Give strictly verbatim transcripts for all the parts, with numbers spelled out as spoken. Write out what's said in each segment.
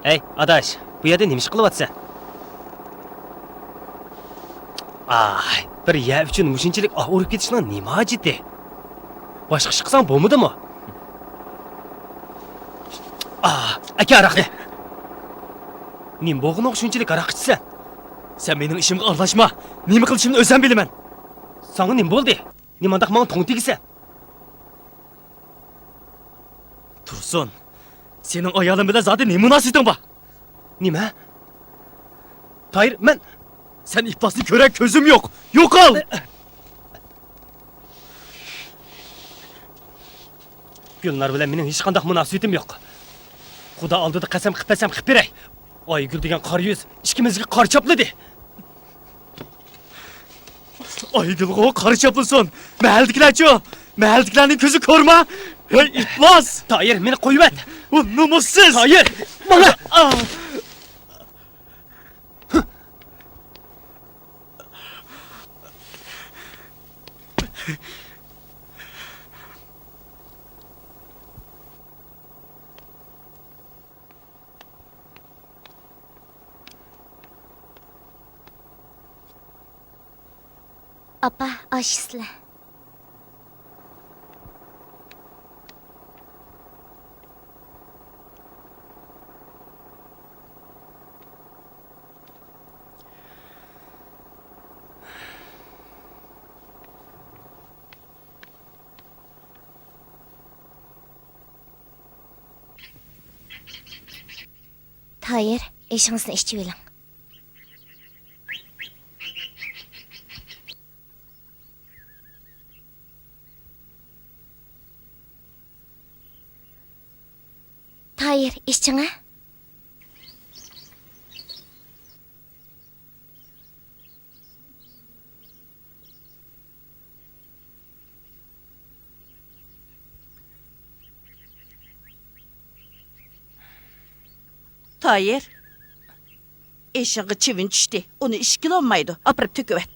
ھەي، ئاداش، بۇ يەردە نېمە ئىش قىلىۋاتىسەن؟ ئاھ، بىر يەر ئۈچۈن مۇشۇنچىلىك ئاھ ئۇرۇپ كېتىشنىڭ نېمە ھاجىتى؟ باشقا ئىش قىلساڭ بولمىدىمۇ؟ ئاھ، ئەكە ھاراقنى. نېمە بولغىنىغا شۇنچىلىك ھاراق ئىچىسەن؟ سەن مېنىڭ ئىشىمغا ئارىلاشما. نېمە قىلىشىمنى ئۆزۈم بىلىمەن. ساڭا نېمە بولدى؟ نېمانداق ماڭا توڭ تېگىسەن؟ تۇرسۇن، سېنىڭ ئايالىم بىلەن زادى نېمە مۇناسىۋىتىڭ بار؟ نېمە؟ تاھىر، مەن. سەن ئىپلاسنى كۆرەر كۆزۈم يوق. يوقال! گۈلنار بىلەن مېنىڭ ھېچقانداق مۇناسىۋىتىم يوق. خۇدا ئالدىدا قەسەم قىلىپ بەرسەم قىلىپ بېرەي. ئايگۈل دېگەن قارا يۈز ئىككىمىزگە قارا چاپلىدى. ئايگۈلغۇ قارا چاپلىسۇن. مەھەللىدىكىلەرچۇ؟ مەھەللىدىكىلەرنىڭ كۆزى كورما؟ ھەي، ئىپلاس! تاھىر، مېنى قويۇۋەت! ئۇ نومۇسسىز! تاھىر، ماڭا! ئاپا، ئاش ئىسلە. تايىر، ئېشىڭىزنى ئىچىۋېلىڭ. تايىر، ئىچىڭە. تايىر، ئېشىڭغا چىۋىن چۈشتى. ئۇنى ئىچكىلى بولمايدۇ. ئاپىرىپ تۆكۈۋەت.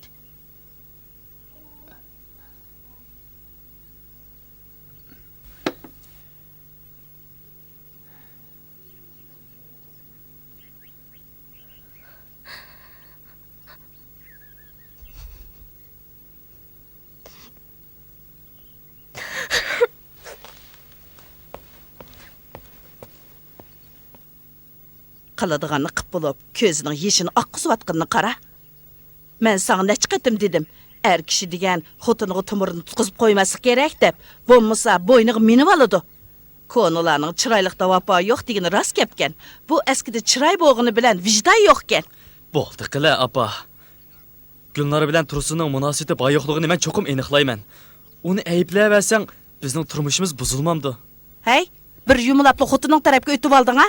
قىلىدىغاننى قىپ بولۇپ، كۆزىنىڭ يېشىنى ئاققۇزۇۋاتقىنىنى قارا. مەن ساڭا نەچچە قېتىم دېدىم، ئەر كىشى دېگەن خوتۇنىغا تومۇرىنى تۇتقۇزۇپ قويماسلىق كېرەك دەپ، بولمىسا بوينىغا مىنىۋالىدۇ. كونىلارنىڭ چىرايلىقتا ۋاپا يوق دېگىنى راست گەپكەن. بۇ ئەسكىدە چىراي بولغىنى بىلەن ۋىجدان يوقكەن. بولدى قىلە، ئاپا. گۈلنار بىلەن تۇرسۇننىڭ مۇناسىۋىتى بار يوقلۇقىنى مەن چوقۇم ئېنىقلايمەن. ئۇنى ئەيىبلەۋەرسەڭ، بىزنىڭ تۇرمۇشىمىز بۇزۇلمامدۇ؟ ھەي، بىر يۇمىلاپلا خوتۇنۇڭ تەرەپكە ئۆتۈۋالدىڭ ھە؟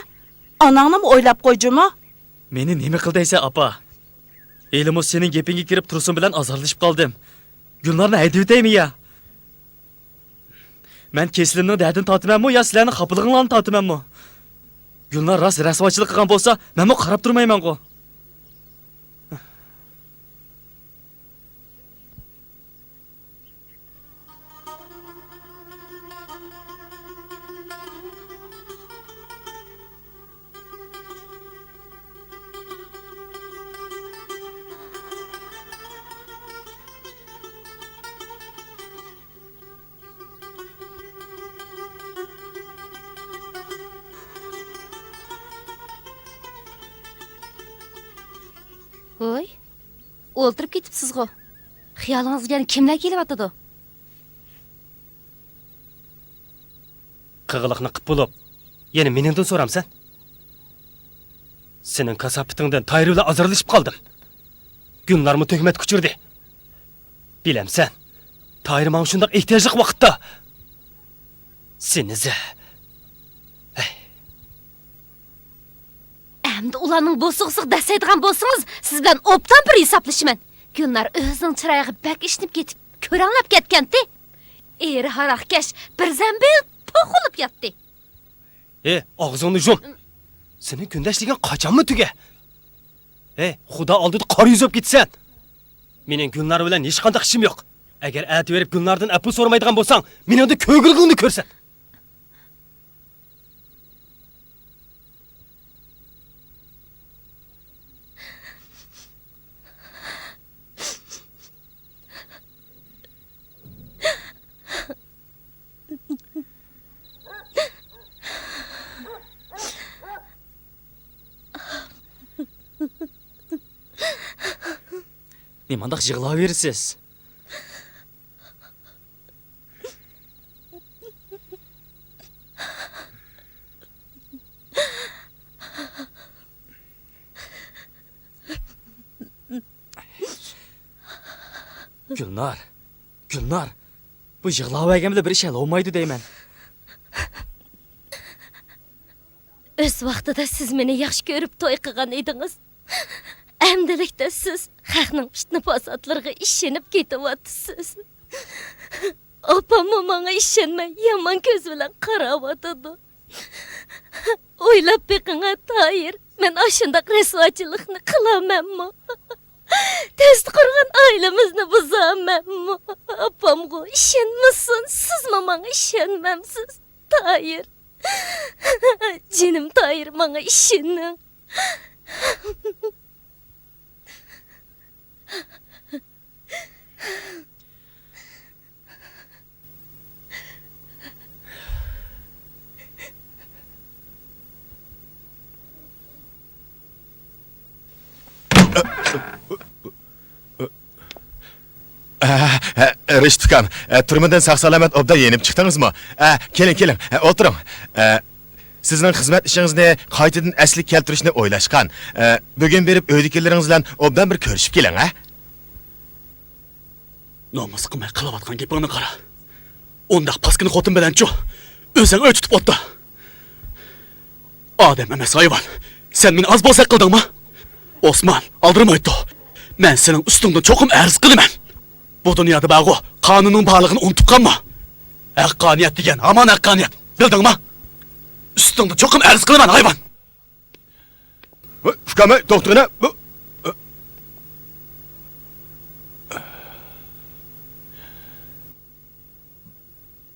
ئاناڭنىمۇ ئويلاپ قوي جۇمۇ. مېنى نېمە قىل دەيسەن، ئاپا؟ ھېلىمۇ سېنىڭ گېپىڭگە كىرىپ تۇرسۇن بىلەن ئازارلىشىپ قالدىم. گۈلنارنى ھەيدىۋېتەيمۇ يا؟ مەن كېسىلىمنىڭ دەردىنى تارتىمەنمۇ يا سىلەرنىڭ خاپىلىقىڭلارنى تارتىمەنمۇ؟ گۈلنار راست رەسۋاچىلىق قىلغان بولسا، مەنمۇ قاراپ تۇرمايمەنغۇ. ھوي، ئولتۇرۇپ كېتىپسىزغۇ. خىيالىڭىزغا يەنە كىملەر كېلىۋاتىدۇ؟ قىغىلىقنى قىپ بولۇپ، يەنە مېنىڭدىن سورامسەن؟ سېنىڭ كاساپىتىڭدىن تايىر بىلەن ئازارلىشىپ قالدىم. گۈلنارمۇ تۆھمەتكە ئۇچرىدى. بىلەمسەن، تايىر ماڭا شۇنداق ئېھتىياجلىق ۋاقىتتا سېنى زە-، ھەي. ئەمدى ئۇلارنىڭ بوسۇغىسىغا دەسسەيدىغان بولسىڭىز، سىز بىلەن ئوبدان بىر ھېسابلىشىمەن. گۈلنار ئۆزىنىڭ چىرايىغا بەك ئىشىنىپ كېتىپ، كۆرەڭلەپ كەتكەنتى. ئېرى ھاراقكەش، بىر زەمبىل پوق بولۇپ ياتتى. ھې، ئاغزىڭنى يۇم! سېنىڭ كۈندەش دېگەن قاچانمۇ تۈگە؟ ھې، خۇدا ئالدىدا قارا يۈز بولۇپ كېتىسەن! مېنىڭ گۈلنار بىلەن ھېچقانداق ئىشىم يوق. ئەگەر ئەتىۋېرىپ گۈلناردىن ئەپۇ سورىمايدىغان بولساڭ، مېنىڭدىن كۆرگۈلۈكۈڭنى كۆرسەت! نېمانداق يىغلاۋېرىسىز؟ گۈلنار، گۈلنار، بۇ يىغلاۋەرگەن بىلەن بىر ئىش ھەل بولمايدۇ دەيمەن. ئۆز ۋاقتىدا سىز مېنى ياخشى كۆرۈپ توي قىلغان ئىدىڭىز. ئەمدىلىكتە سىز خەقنىڭ پىتنە-پاساتلىرىغا ئىشىنىپ كېتىۋاتىسىز. ئاپاممۇ ماڭا ئىشەنمەي، يامان كۆز بىلەن قاراۋاتىدۇ. ئويلاپ بېقىڭە، تاھىر، مەن ئاشۇنداق رەسۋاچىلىقنى قىلامەنمۇ؟ تەستە قۇرغان ئائىلىمىزنى بۇزامەنمۇ؟ ئاپامغۇ ئىشەنمىسۇن، سىزمۇ ماڭا ئىشەنمەمسىز؟ تاھىر. جېنىم تاھىر، ماڭا ئىشىنىڭ. ئە، ئە، رىشىت ئۇكام، ئە، تۈرمىدىن ساق-سالامەت ئوبدان يېنىپ چىقتىڭىزمۇ؟ ئە، كېلىڭ، كېلىڭ، ئە، ئولتۇرۇڭ. ئە، سىزنىڭ خىزمەت ئىشىڭىزنى قايتىدىن ئەسلىگە كەلتۈرۈشنى ئويلاشقان. ئە، بۈگۈن بېرىپ ئۆيدىكىلىرىڭىز بىلەن ئوبدان بىر كۆرۈشۈپ كېلىڭ، ھە؟ نومۇس قىلماي قىلىۋاتقان گېپىڭنى قارا. ئۇنداق پاسكىنا خوتۇن بىلەنچۇ ئۆزۈڭ ئۆي تۇتۇپ ئولتۇر. ئادەم ئەمەس ھايۋان. سەن مېنى ئاز بولسا قىلدىڭمۇ؟ ئوسمان، ئالدىرىمايتتۇ. مەن سېنىڭ ئۈستۈڭدىن چوقۇم ئەرز قىلىمەن. بۇ دۇنيادا بارغۇ، قانۇننىڭ بارلىقىنى ئۇنتۇپ قالما. ھەققانىيەت دېگەن ھامان ھەققانىيەت. بىلدىڭما؟ ئۈستۈڭدە چوقۇم ئەرز قىلىمەن، ھايۋان! ۋاي، ئۇكام، ھەي، توختىغىنە. بۇ،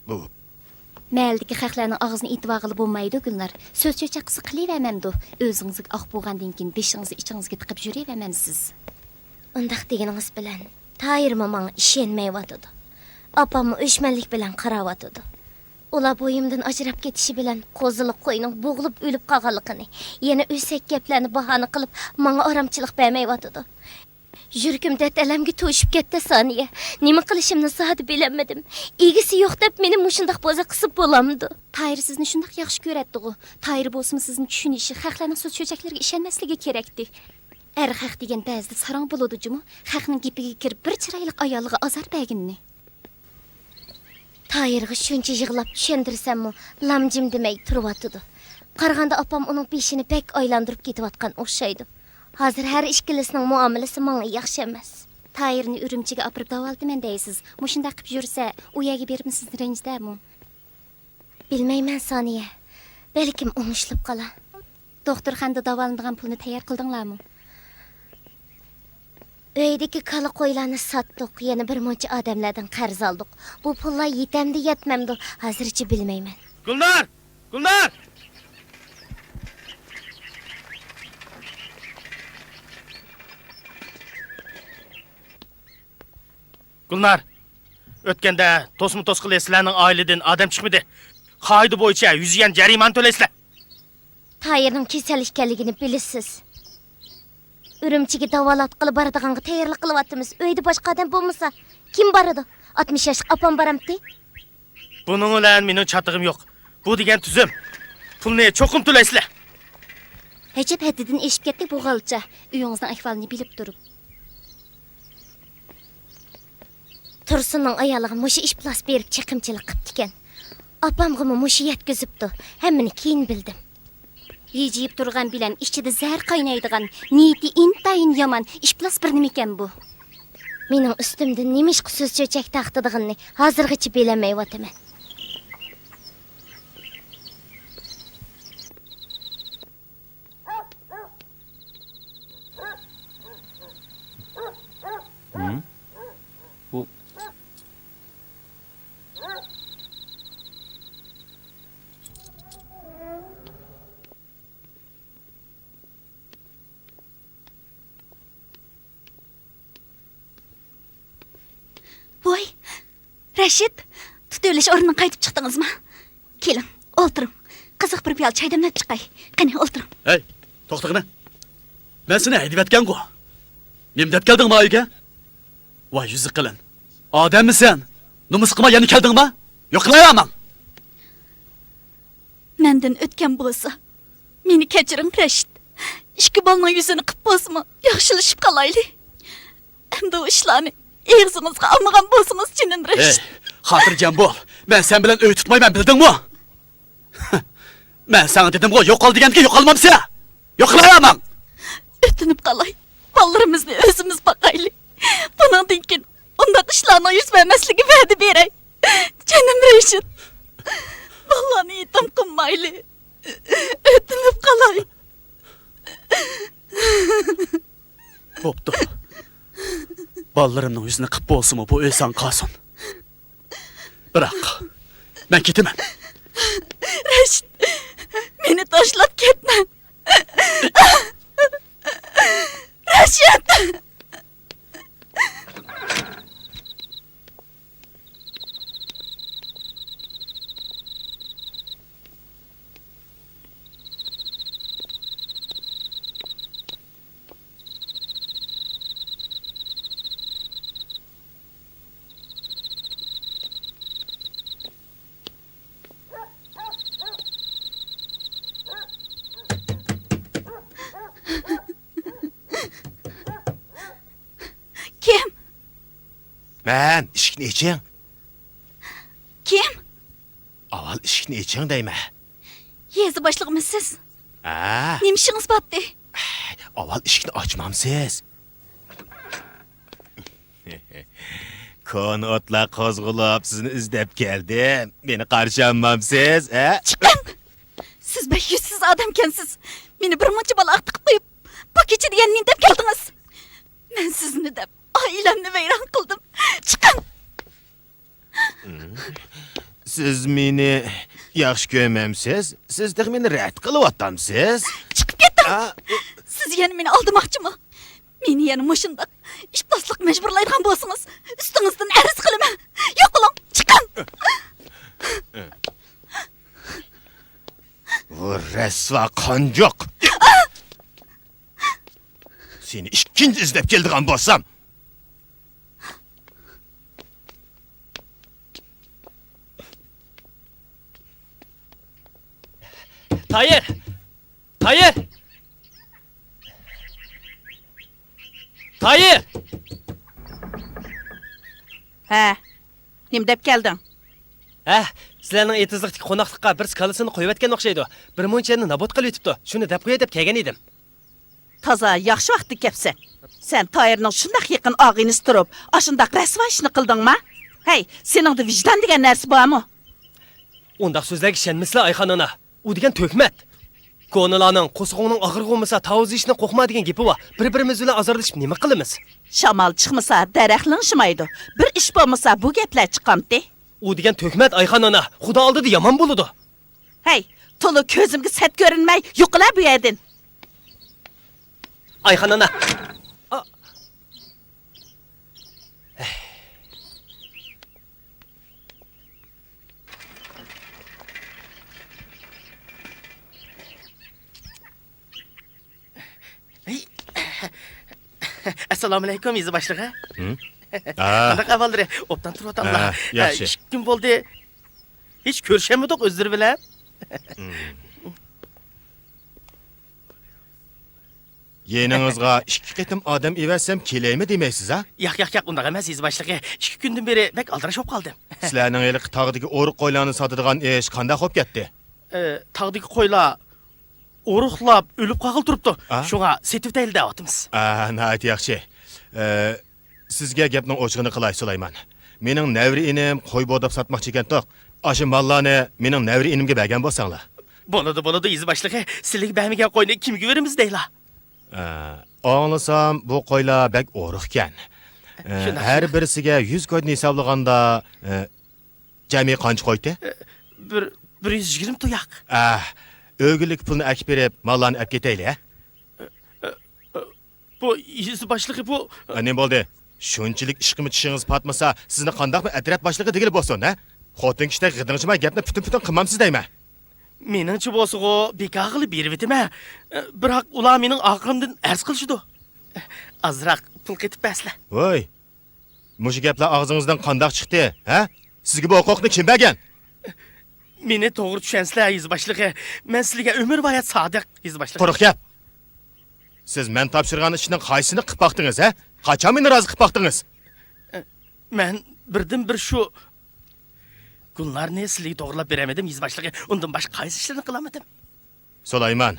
بۇ. مەھەللىدىكى خەقلەرنىڭ ئاغزىنى ئېتىۋالغىلى بولمايدۇ، گۈلنار. سۆز چۆچەك قىلسا قىلىۋەرمەمدۇ؟ ئۆزىڭىزگە ئاق بولغاندىن كېيىن بېشىڭىزنى ئىچىڭىزگە تىقىپ يۈرۈۋەرمەمسىز؟ ئۇنداق دېگىنىڭىز بىلەن تاھىرمۇ ماڭا ئىشەنمەيۋاتىدۇ. ئاپاممۇ ئۆچمەنلىك بىلەن قاراۋاتىدۇ. ئۇلار بويۇمدىن ئاجراپ كېتىشى بىلەن قوزىلىق قوينىڭ بوغۇلۇپ ئۆلۈپ قالغانلىقىنى، يەنە ئۆسەك گەپلەرنى باھانە قىلىپ، ماڭا ئارامچىلىق بەرمەيۋاتىدۇ. يۈرىكىم دەرد-ئەلەمگە توشۇپ كەتتى، سانىيە. نېمە قىلىشىمنى زادى بىلەلمىدىم. ئىگىسى يوق دەپ مېنى مۇشۇنداق بوزەك قىسىپ بولامدۇ؟ تاھىر سىزنى شۇنداق ياخشى كۆرەتتىغۇ. تاھىر بولسىمۇ سىزنى چۈشىنىشى، خەقلەرنىڭ سۆز چۆچەكلىرىگە ئىشەنمەسلىكى كېرەكتى. ئەر خەق دېگەن بەزىدە ساراڭ بولىدۇ جۇمۇ، خەقنىڭ گېپىگە كىرىپ بىر چىرايلىق ئايالىغا ئازار بەرگىنىنى. تاھىرغا شۇنچە يىغلاپ چۈشەندۈرسەممۇ، لام-جىم دېمەي تۇرۇۋاتىدۇ. قارىغاندا ئاپام ئۇنىڭ بېشىنى بەك ئايلاندۇرۇپ كېتىۋاتقان ئوخشايدۇ. ھازىر ھەر ئىككىلىسىنىڭ مۇئامىلىسى ماڭا ياخشى ئەمەس. تاھىرنى ئۈرۈمچىگە ئاپىرىپ داۋالىتىمەن دەيسىز. مۇشۇنداق قىلىپ يۈرسە، ئۇ يەرگە بېرىپمۇ سىزنى رەنجىتەرمۇ؟ بىلمەيمەن، سانىيە. بەلكىم ئوڭشىلىپ قالار. دوختۇرخانىدا داۋالىنىدىغان پۇلنى تەييار قىلدىڭلارمۇ؟ ئۆيدىكى كالا-قويلارنى ساتتۇق، يەنە بىر مۇنچە ئادەملەردىن قەرز ئالدۇق. بۇ پۇللار يېتەمدۇ، يەتمەمدۇ، ھازىرچە بىلمەيمەن. گۈلنار! گۈلنار! گۈلنار، ئۆتكەندە توسما توسقىلى سىلەرنىڭ ئائىلىدىن ئادەم چىقمىدى. قائىدە بويىچە يۈز يۈەن جەرىمانە تۆلەيسىلەر. تايىرنىڭ كېسەل ئىكەنلىكىنى بىلىسىز. ئۈرۈمچىگە داۋالاتقىلى بارىدىغانغا تەييارلىق قىلىۋاتىمىز. ئۆيدە باشقا ئادەم بولمىسا، كىم بارىدۇ؟ ئاتمىش ياشلىق ئاپام بارامتى؟ بۇنىڭ بىلەن مېنىڭ چاتىقىم يوق. بۇ دېگەن تۈزۈم. پۇلنى چوقۇم تۆلەيسىلەر. ئەجەب ھەددىدىن ئېشىپ كەتتى بۇ غالچا. ئۆيىڭىزنىڭ ئەھۋالىنى بىلىپ تۇرۇپ. تۇرسۇننىڭ ئايالىغا مۇشۇ ئىپلاس بېرىپ چېقىمچىلىق قىپتىكەن. ئاپامغىمۇ مۇشۇ يەتكۈزۈپتۇ. ھەممىنى كېيىن بىلدىم. ھىجىيىپ تۇرغان بىلەن ئىچىدە زەھەر قاينايدىغان، نىيىتى ئىنتايىن يامان ئىپلاس بىر نېمىكەن بۇ. مېنىڭ ئۈستۈمدىن نېمىشقا سۆز چۆچەك تارقىتىدىغىنىنى ھازىرغىچە بىلەلمەيۋاتىمەن. ھىم؟ بۇ. ۋاي، رەشىت، تۇتۇۋېلىش ئورنىدىن قايتىپ چىقتىڭىزمۇ؟ كېلىڭ، ئولتۇرۇڭ. قىزىق بىر پىيالە چاي دەملەپ چىقاي. قېنى، ئولتۇرۇڭ. ھەي، توختىغىنە. مەن سېنى ھەيدىۋەتكەنغۇ. نېمە دەپ كەلدىڭ ما ئۆيگە؟ ۋاي يۈزى قېلىن. ئادەممىسەن؟ نومۇس قىلماي يەنە كەلدىڭما؟ يوقىلاياماڭ! مەندىن ئۆتكەن بولسا، مېنى كەچۈرۈڭ، رەشىت. ئىككى بالىنىڭ يۈزىنى قىپ بولسىمۇ، ياخشىلىشىپ قالايلى. ئەمدى ئۇ ئىشلارنى ئېغىزىڭىزغا ئالمىغان بولسىڭىز، جېنىم رەشىت. ھەي، خاتىرجەم بول. مەن سەن بىلەن ئۆي تۇتمايمەن، بىلدىڭمۇ؟ مەن ساڭا دېدىمغۇ، يوقال دېگەندىكىن يوقالمامسەن؟ يوقىلاياماڭ! ئۆتۈنۈپ قالاي. بالىلىرىمىزنى ئۆزىمىز باقايلى. بۇنىڭدىن كېيىن ئۇنداق ئىشلارنىڭ يۈز بەرمەسلىكىگە ۋەدە بېرەي. جېنىم رەشىت. بالىلارنى يېتىم قىلمايلى. ئۆتۈنۈپ قالاي. بوپتۇ. بالىلىرىمنىڭ يۈزىنى قىپ بولسىمۇ، بۇ ئۆي ساڭا قالسۇن. بىراق، مەن كېتىمەن. رەشىت، مېنى تاشلاپ كەتمە. رەشىت! كىم؟ مەن، ئىشىكنى ئېچىڭ. كىم؟ ئاۋۋال ئىشىكنى ئېچىڭ دەيمەن. يېزا باشلىقىمۇ سىز؟ ھە. نېمە ئىشىڭىز بارتى؟ ئاۋۋال ئىشىكنى ئاچمامسىز؟ كونا ئوتلار قوزغىلىپ، سىزنى ئىزدەپ كەلدىم. مېنى قارشى ئالمامسىز، ھە؟ چىقىڭ! سىز بەك يۈزسىز ئادەمكەنسىز. مېنى بىر مۇنچە بالا ئاختىقىپ قويۇپ، بۇ كېچىدە يەنە نېمە دەپ كەلدىڭىز؟ مەن سىزنى دەپ ئائىلەمنى ۋەيران قىلدىم. چىقىڭ! سىز مېنى ياخشى كۆرمەمسىز؟ سىز تېخى مېنى رەت قىلىۋاتامسىز؟ چىقىپ كېتىڭ! ئا، ئۇ سىز يەنە مېنى ئالدىماقچىمۇ؟ مېنى يەنە مۇشۇنداق ئىپلاسلىققا مەجبۇرلايدىغان بولسىڭىز، ئۈستىڭىزدىن ئەرز قىلىمەن. يوقىلىڭ، چىقىڭ! ۋۇ رەسۋا قانجۇق! سېنى ئىككىنچى ئىزدەپ كېلىدىغان بولسام! تايىر! تايىر! تايىر! ھە، نېمە دەپ كەلدىڭ؟ ھە، سىلەرنىڭ ئېتىزلىقتىكى قوناقلىققا بىرسى كالىسىنى قويۇۋەتكەن ئوخشايدۇ. بىر مۇنچە يەرنى نابۇت قىلىۋېتىپتۇ. شۇنى دەپ قوياي دەپ كەلگەن ئىدىم. تازا ياخشى ۋاقىتتا كەپسەن. سەن تايىرنىڭ شۇنداق يېقىن ئاغىنىسى تۇرۇپ، ئاشۇنداق رەسۋا ئىشنى قىلدىڭما؟ ھەي، سېنىڭدە ۋىجدان دېگەن نەرسە بارمۇ؟ ئۇنداق سۆزلەرگە ئىشەنمىسىلە، ئايخان ئانا. ئۇ دېگەن تۆھمەت. كونىلارنىڭ «قورسىقىڭنىڭ ئاغرىقى بولمىسا، تاۋۇز يېيىشتىن قورقما» دېگەن گېپى بار. بىر-بىرىمىز بىلەن ئازارلىشىپ نېمە قىلىمىز؟ شامال چىقمىسا، دەرەخ لىڭشىمايدۇ. بىر ئىش بولمىسا، بۇ گەپلەر چىقامتى؟ ئۇ دېگەن تۆھمەت، ئايخان ئانا. خۇدا ئالدىدا يامان بولىدۇ. ھەي، تولا كۆزۈمگە سەت كۆرۈنمەي، يوقىلا بۇ يەردىن. ئايخان ئانا. ئا. ئەسسالامۇئەلەيكۇم، يېزا باشلىقى. ھىم؟ قانداق ئەھۋاللىرى؟ ئوبدان تۇرۇۋاتاملا؟ ھە، ياخشى. ئىككى كۈن بولدى. ھېچ كۆرۈشەلمىدۇق ئۆزلىرى بىلەن. ھىم. يېنىڭىزغا ئىككى قېتىم ئادەم ئەۋەتسەم كېلەيمۇ دېمەيسىز ھە؟ ياق، ياق، ياق، ئۇنداق ئەمەس، يېزا باشلىقى. ئىككى كۈندىن بېرى بەك ئالدىراش بولۇپ قالدىم. سىلەرنىڭ ھېلىقى تاغدىكى ئورۇق قويلارنى ساتىدىغان ئىش قانداق بولۇپ كەتتى؟ ئى، تاغدىكى قويلار ئورۇقلاپ ئۆلۈپ قالغىلى تۇرۇپتۇ. ئا؟ شۇڭا سېتىۋېتەيلى دەۋاتىمىز. ئا، ناھايىتى ياخشى. ئى، سىزگە گەپنىڭ ئوچۇقىنى قىلاي، سۇلايمان. مېنىڭ نەۋرە ئىنىم قوي بوغداپ ساتماقچى ئىكەنتۇق. ئاشۇ ماللارنى مېنىڭ نەۋرە ئىنىمگە بەرگەن بولساڭلار. بولىدۇ، بولىدۇ، يېزا باشلىقى. سىلىگە بەرمىگەن قوينى كىمگە بېرىمىز دەيلا؟ ئە، ئاڭلىسام، بۇ قويلار بەك ئورۇقكەن. ئە، شۇنداق، ھەر شۇنداق. بىرسىگە يۈز كويدىن ھېسابلىغاندا، ئە، جەمئىي قانچە قويتى؟ ئە، بىر، بىر يۈز يىگىرمە تۇياق. ئە، ئۆگۈنلۈك پۇلنى ئەكىپ بېرىپ، ماللارنى ئەپ كېتەيلى، ھە؟ ئە، ئە، ئە، بۇ يېزا باشلىقى بۇ. ئە، نېمە بولدى؟ شۇنچىلىك ئىشقىمۇ چىشىڭىز پاتمىسا، سىزنى قانداقمۇ ئەترەت باشلىقى دېگىلى بولسۇن، ھە؟ خوتۇن كىشىدەك غىدىڭشىماي گەپنى پۈتۈن-پۈتۈن قىلمامسىز دەيمەن. مېنىڭچە بولسىغۇ، بىكارغىلا بېرىۋېتىمەن. بىراق ئۇلار مېنىڭ ئارقامدىن ئەرز قىلىشىدۇ. ئازراق پۇل قېتىپ بەرسىلە. ۋوي، مۇشۇ گەپلەر ئاغزىڭىزدىن قانداق چىقتى، ھە؟ سىزگە بۇ ھوقۇقنى كىم بەرگەن؟ مېنى توغرا چۈشەنسىلەر، يېزا باشلىقى. مەن سىزگە ئۆمۈر ھايات سادىق، يېزا باشلىقى. قۇرۇق گەپ. سىز مەن تاپشۇرغان ئىشنىڭ قايسىسىنى قىلىپ باقتىڭىز، ھە؟ قاچان مېنى رازى قىلىپ باقتىڭىز؟ مەن بىردىنبىر شۇ گۈلنارنى سىلىگە توغرىلاپ بېرەلمىدىم، يېزا باشلىقى. ئۇندىن باشقا قايسى ئىشلارنى قىلالمىدىم؟ سۇلايمان،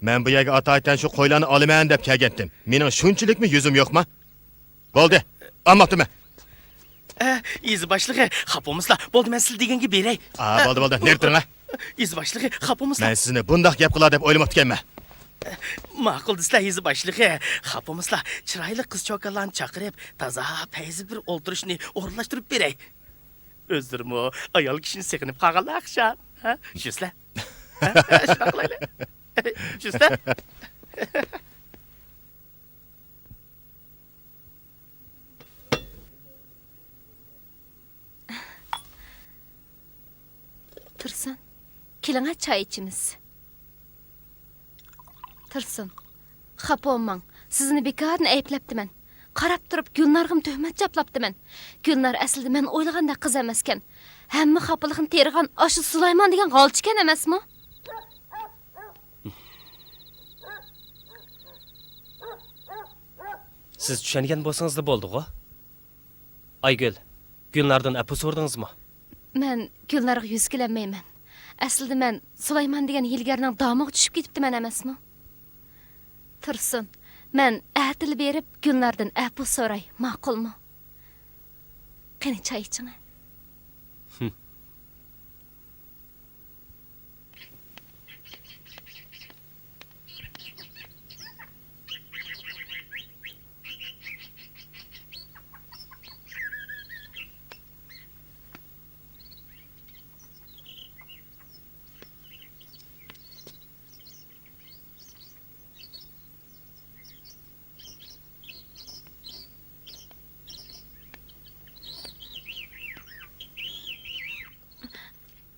مەن بۇ يەرگە ئاتايىتەن شۇ قويلارنى ئالىمەن دەپ كەلگەنتىم. مېنىڭ شۇنچىلىكمۇ يۈزۈم يوقما؟ بولدى، ئالماپتىمەن. ئە، يېزا باشلىقى، خاپا بولمىسىلا. بولدى، مەن سىلە دېگەنگە بېرەي. ئا، بولدى، بولدى. نېرى تۇرۇڭ، ھە؟ يېزا باشلىقى، خاپا بولمىسىلا. مەن سىزنى بۇنداق گەپ قىلار دەپ ئويلىماپتىكەنمەن. ماقۇل دېسىلە، يېزا باشلىقى. خاپا بولمىسىلا، چىرايلىق قىز-چوكانلارنى چاقىرىپ، تازا پەيزى بىر ئولتۇرۇشنى ئورۇنلاشتۇرۇپ بېرەي. ئۆزلىرىمۇ ئايال كىشىنى سېغىنىپ قالغانلار ئوخشاش. ھە؟ چۈشىسىلە؟ ھە؟ شۇنداق قىلايلى. چۈشىسىلە؟ تۇرسۇن، كېلىڭە، چاي ئىچىمىز. تۇرسۇن، خاپا بولماڭ. سىزنى بىكاردىن ئەيىبلەپتىمەن. قاراپ تۇرۇپ گۈلنارغىمۇ تۆھمەت چاپلاپتىمەن. گۈلنار ئەسلىدە مەن ئويلىغاندەك قىز ئەمەسكەن. ھەممە خاپىلىقنى تېرىغان ئاشۇ سۇلايمان دېگەن غالچىكەن ئەمەسمۇ؟ سىز چۈشەنگەن بولسىڭىزلا بولدىغۇ. ئايگۈل، گۈلناردىن ئەپۇ سورىدىڭىزمۇ؟ مەن گۈلنارغا يۈز كېلەلمەيمەن. ئەسلىدە مەن سۇلايمان دېگەن ھىيلىگەرنىڭ دامىغا چۈشۈپ كېتىپتىمەن ئەمەسمۇ؟ تۇرسۇن، مەن ئەتىلا بېرىپ گۈلناردىن ئەپۇ سوراي، ماقۇلمۇ؟ قېنى، چاي ئىچىڭە.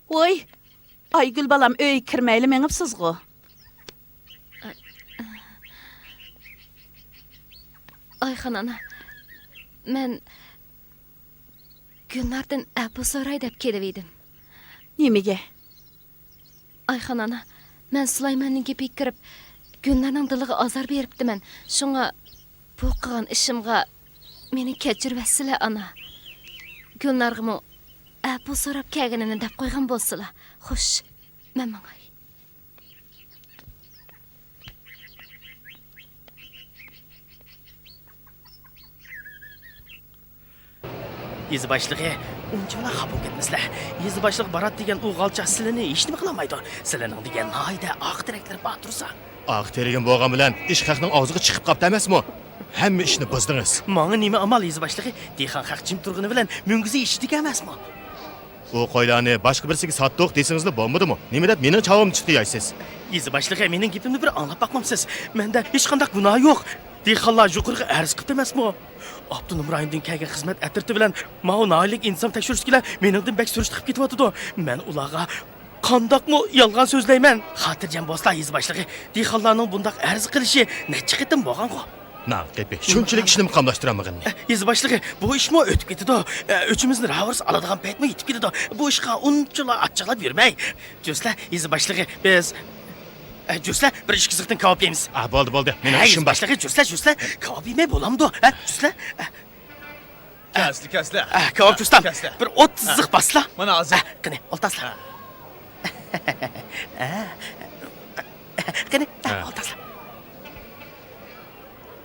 ۋوي، ئايگۈل بالام، ئۆيگە كىرمەيلا مېڭىپسىزغۇ؟ ئايخان ئانا، مەن گۈلناردىن ئەپۇ سوراي دەپ كېلىۋىدىم. نېمىگە؟ ئايخان ئانا، مەن سۇلايماننىڭ گېپىگە كىرىپ، گۈلنارنىڭ دىلىغا ئازار بېرىپتىمەن. شۇڭا بۇ قىلغان ئىشىمغا مېنى كەچۈرۈۋەتسىلە، ئانا. گۈلنارغىمۇ ئەپۇ سوراپ كەلگىنىنى دەپ قويغان بولسىلا. خوش، مەن ماڭاي. يېزا باشلىقى، ئۇنچىۋالا خاپا بولۇپ كەتمەسلە. يېزا باشلىقى بارات دېگەن ئۇ غالچا سىلىنى ھېچنېمە قىلالمايدۇ. سىلىنىڭ دېگەن ناھايىتى ئاق تىرەكلىرى بار تۇرسا. ئاق تېرىگىم بولغان بىلەن ئىش خەقنىڭ ئاغزىغا چىقىپ قاپتۇ ئەمەسمۇ؟ ھەممە ئىشنى بۇزدىڭىز. ماڭا نېمە ئامال، يېزا باشلىقى؟ دېھقان خەق جىم تۇرغىنى بىلەن مۈڭگۈزى ئېشىدىكەن ئەمەسمۇ؟ ئۇ قويلارنى باشقا بىرسىگە ساتتۇق دېسىڭىزلا بولمىدىمۇ؟ نېمە دەپ مېنىڭ چاۋامنى چىتقىيايسىز؟ يېزا باشلىقى، مېنىڭ گېپىمنى بىر ئاڭلاپ باقمامسىز؟ مەندە ھېچقانداق گۇناھ يوق. دېھقانلار يۇقىرىغا ئەرز قىپتۇ ئەمەسمۇ؟ ئاپتونوم رايوندىن كەلگەن خىزمەت ئەترىتى بىلەن ماۋۇ ناھىيەلىك ئىنتىزام تەكشۈرۈشتىكىلەر مېنىڭدىن بەك سۈرۈشتە قىلىپ كېتىۋاتىدۇ. مەن ئۇلارغا قانداقمۇ يالغان سۆزلەيمەن؟ خاتىرجەم بولسىلا، يېزا باشلىقى، دېھقانلارنىڭ بۇنداق ئەرز قىلىشى نەچچە قېتىم بولغانغۇ. ناغ قېپى، شۇنچىلىك ئىشنىمۇ قاملاشتۇرالمىغىنى. ئە، يېزا باشلىقى، بۇ ئىشمۇ ئۆتۈپ كېتىدۇ. ئە، ئۆچىمىزنى راۋۇرس ئالىدىغان پەيتمۇ يېتىپ كېلىدۇ. بۇ ئىشقا ئۇنچىلا ئاچچىقلاپ يۈرمەي. جۈرسىلە، يېزا باشلىقى، بىز، ئە، جۈرسىلە، بىر ئىككى زىقتىن كاۋاپ يەيمىز. ئا، بولدى، بولدى. مېنىڭ ئە، ئىشىم يېزا بار. باشلىقى، جۈرسىلە، جۈرسىلە، كاۋاپ يېمەي بولامدۇ؟ ھە، جۈرسىلە. ئە. كەسلى، كەسلى. ئە، كاۋاپ جۈرسىلەم. كەسلى. بىر ئوتتۇز زىق باسلا. مانا ھازىر. ئە، قېنى، ئولتۇرسىلا. ئە. قېنى، ئە، ھە. ئولتۇرسىلا.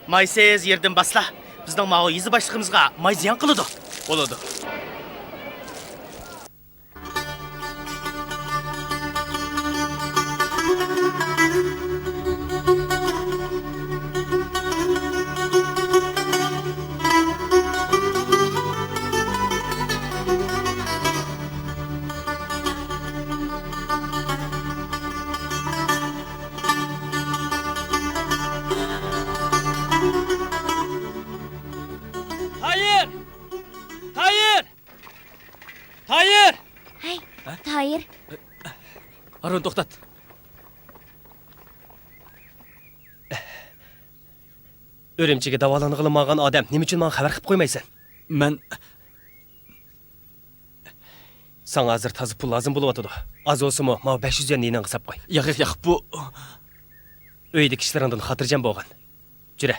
مايسىز يېرىدىن باسلا. بىزنىڭ ماۋۇ يېزا باشلىقىمىزغا ماي زىيان قىلىدۇ. بولىدۇ. تايىر! تايىر! تايىر! ھەي، ھە؟ تايىر. ھارۇن، توختات. ئۈرۈمچىگە داۋالانغىلى ماڭغان ئادەم نېمە ئۈچۈن ماڭا خەۋەر قىلىپ قويمايسەن؟ مەن ساڭا ھازىر تازا پۇل لازىم بولۇۋاتىدۇ. ئاز بولسىمۇ، ماۋۇ بەش يۈز يۈەننى يېنىڭغا ساپ قوي. ياق، ياق، ياق، بۇ ئۆيدىكى ئىشلىرىڭدىن خاتىرجەم بولغىن. جۈرە،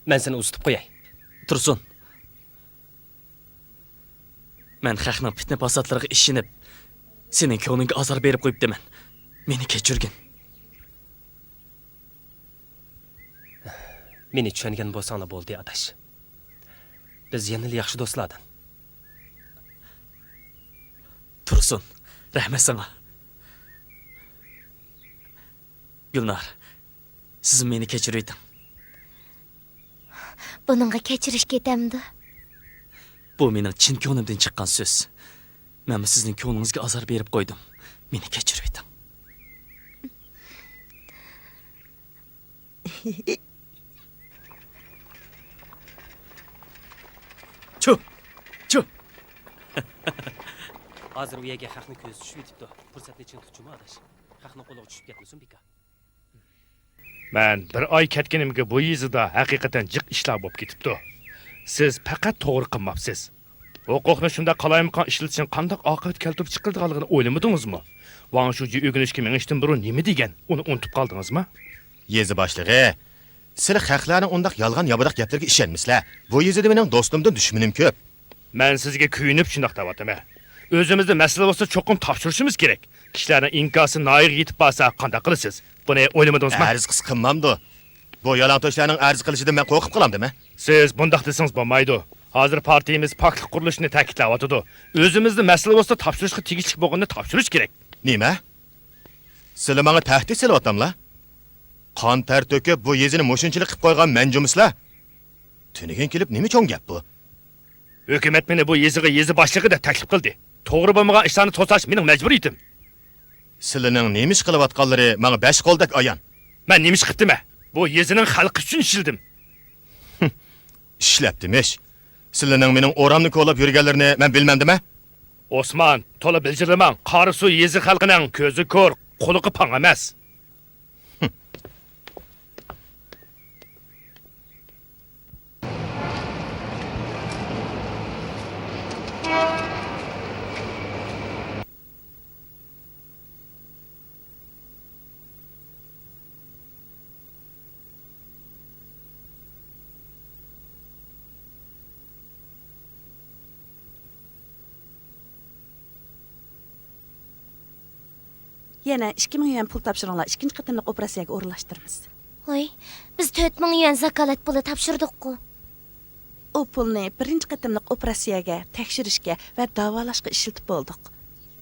مەن سېنى ئۇزىتىپ قوياي. تۇرسۇن. مەن خەقنىڭ پىتنە-پاساتلىرىغا ئىشىنىپ، سېنىڭ كۆڭلۈڭگە ئازار بېرىپ قويۇپتىمەن. مېنى كەچۈرگىن. مېنى چۈشەنگەن بولساڭلا بولدى، ئاداش. بىز يەنىلا ياخشى دوستلاردىن. تۇرسۇن، رەھمەت ساڭا. گۈلنار، سىزمۇ مېنى كەچۈرۈۋېتىڭ. بۇنىڭغا كەچۈرۈش كېتەمدۇ؟ بۇ مېنىڭ چىن كۆڭلۈمدىن چىققان سۆز. مەنمۇ سىزنىڭ كۆڭلىڭىزگە ئازار بېرىپ قويدۇم. مېنى كەچۈرۈۋېتىڭ. چۇ! چۇ! ھازىر ئۇ يەرگە خەقنىڭ كۆزى چۈشۈۋېتىپتۇ. پۇرسەتنى چىڭ تۇت جۇمۇ ئاداش. خەقنىڭ قولىغا چۈشۈپ كەتمىسۇن بىكار. مەن بىر ئاي كەتكىنىمگە بۇ يېزىدا ھەقىقەتەن جىق ئىشلار بولۇپ كېتىپتۇ. سىز پەقەت توغرا قىلماپسىز. ھوقۇقنى شۇنداق قالايمىقان ئىشلىتىشنىڭ قانداق ئاقىۋەت كەلتۈرۈپ چىقىرىدىغانلىقىنى ئويلىمىدىڭىزمۇ؟ ۋاڭ شۇجى ئۆگىنىشكە مېڭىشتىن بۇرۇن نېمە دېگەن؟ ئۇنى ئۇنتۇپ قالدىڭىزمۇ؟ يېزا باشلىقى، سىلە خەقلەرنىڭ ئۇنداق يالغان-ياپىداق گەپلىرىگە ئىشەنمىسىلە. بۇ يېزىدا مېنىڭ دوستۇمدىن دۈشمىنىم كۆپ. مەن سىزگە كۆيۈنۈپ شۇنداق دەۋاتىمەن. ئۆزىمىزدە مەسىلە بولسا، چوقۇم تاپشۇرۇشىمىز كېرەك. كىشىلەرنىڭ ئىنكاسى ناھىيىگە يېتىپ بارسا، قانداق قىلىسىز؟ بۇنى ئويلىمىدىڭىزمۇ؟ ئەرز قىلسا قىلمامدۇ؟ بۇ يالاڭتۆشلەرنىڭ ئەرز قىلىشىدىن مەن قورقۇپ قالامدىمەن؟ سىز بۇنداق دېسىڭىز بولمايدۇ. ھازىر پارتىيىمىز پاكلىق قۇرۇلۇشىنى تەكىتلەۋاتىدۇ. ئۆزىمىزدە مەسىلە بولسا، تاپشۇرۇشقا تېگىشلىك بولغىنىنى تاپشۇرۇش كېرەك. نېمە؟ سىلە ماڭا تەھدىت سېلىۋاتاملا؟ قان تەر تۆكۈپ، بۇ يېزىنى مۇشۇنچىلىك قىلىپ قويغان مەن جۇمۇسىلا؟ تۈنۈگۈن كېلىپ نېمە چوڭ گەپ بۇ؟ ھۆكۈمەت مېنى بۇ يېزىغا يېزا باشلىقى دەپ تەكلىپ قىلدى. توغرا بولمىغان ئىشلارنى توساش مېنىڭ مەجبۇرىيىتىم. سىلىنىڭ نېمە ئىش قىلىۋاتقانلىرى ماڭا بەش قولدەك ئايان. مەن نېمە ئىش قىپتىمەن؟ بۇ يېزىنىڭ خەلقى ئۈچۈن ئىشلىدىم. ئىشلەپتىمىش. سىلىنىڭ مېنىڭ ئورامنى كولاپ يۈرگەنلىرىنى مەن بىلمەمدىمەن؟ ئوسمان، تولا بىلجىرلىماڭ. قاراسۇ يېزا خەلقىنىڭ كۆزى كور، قۇلىقى پاڭ ئەمەس. يەنە ئىككى مىڭ يۈەن پۇل تاپشۇرۇڭلار، ئىككىنچى قېتىملىق ئوپېراتسىيەگە ئورۇنلاشتۇرىمىز. ۋاي، بىز تۆت مىڭ يۈەن زاكالەت پۇلى تاپشۇردۇققۇ. ئۇ پۇلنى بىرىنچى قېتىملىق ئوپېراتسىيەگە، تەكشۈرۈشكە ۋە داۋالاشقا ئىشلىتىپ بولدۇق.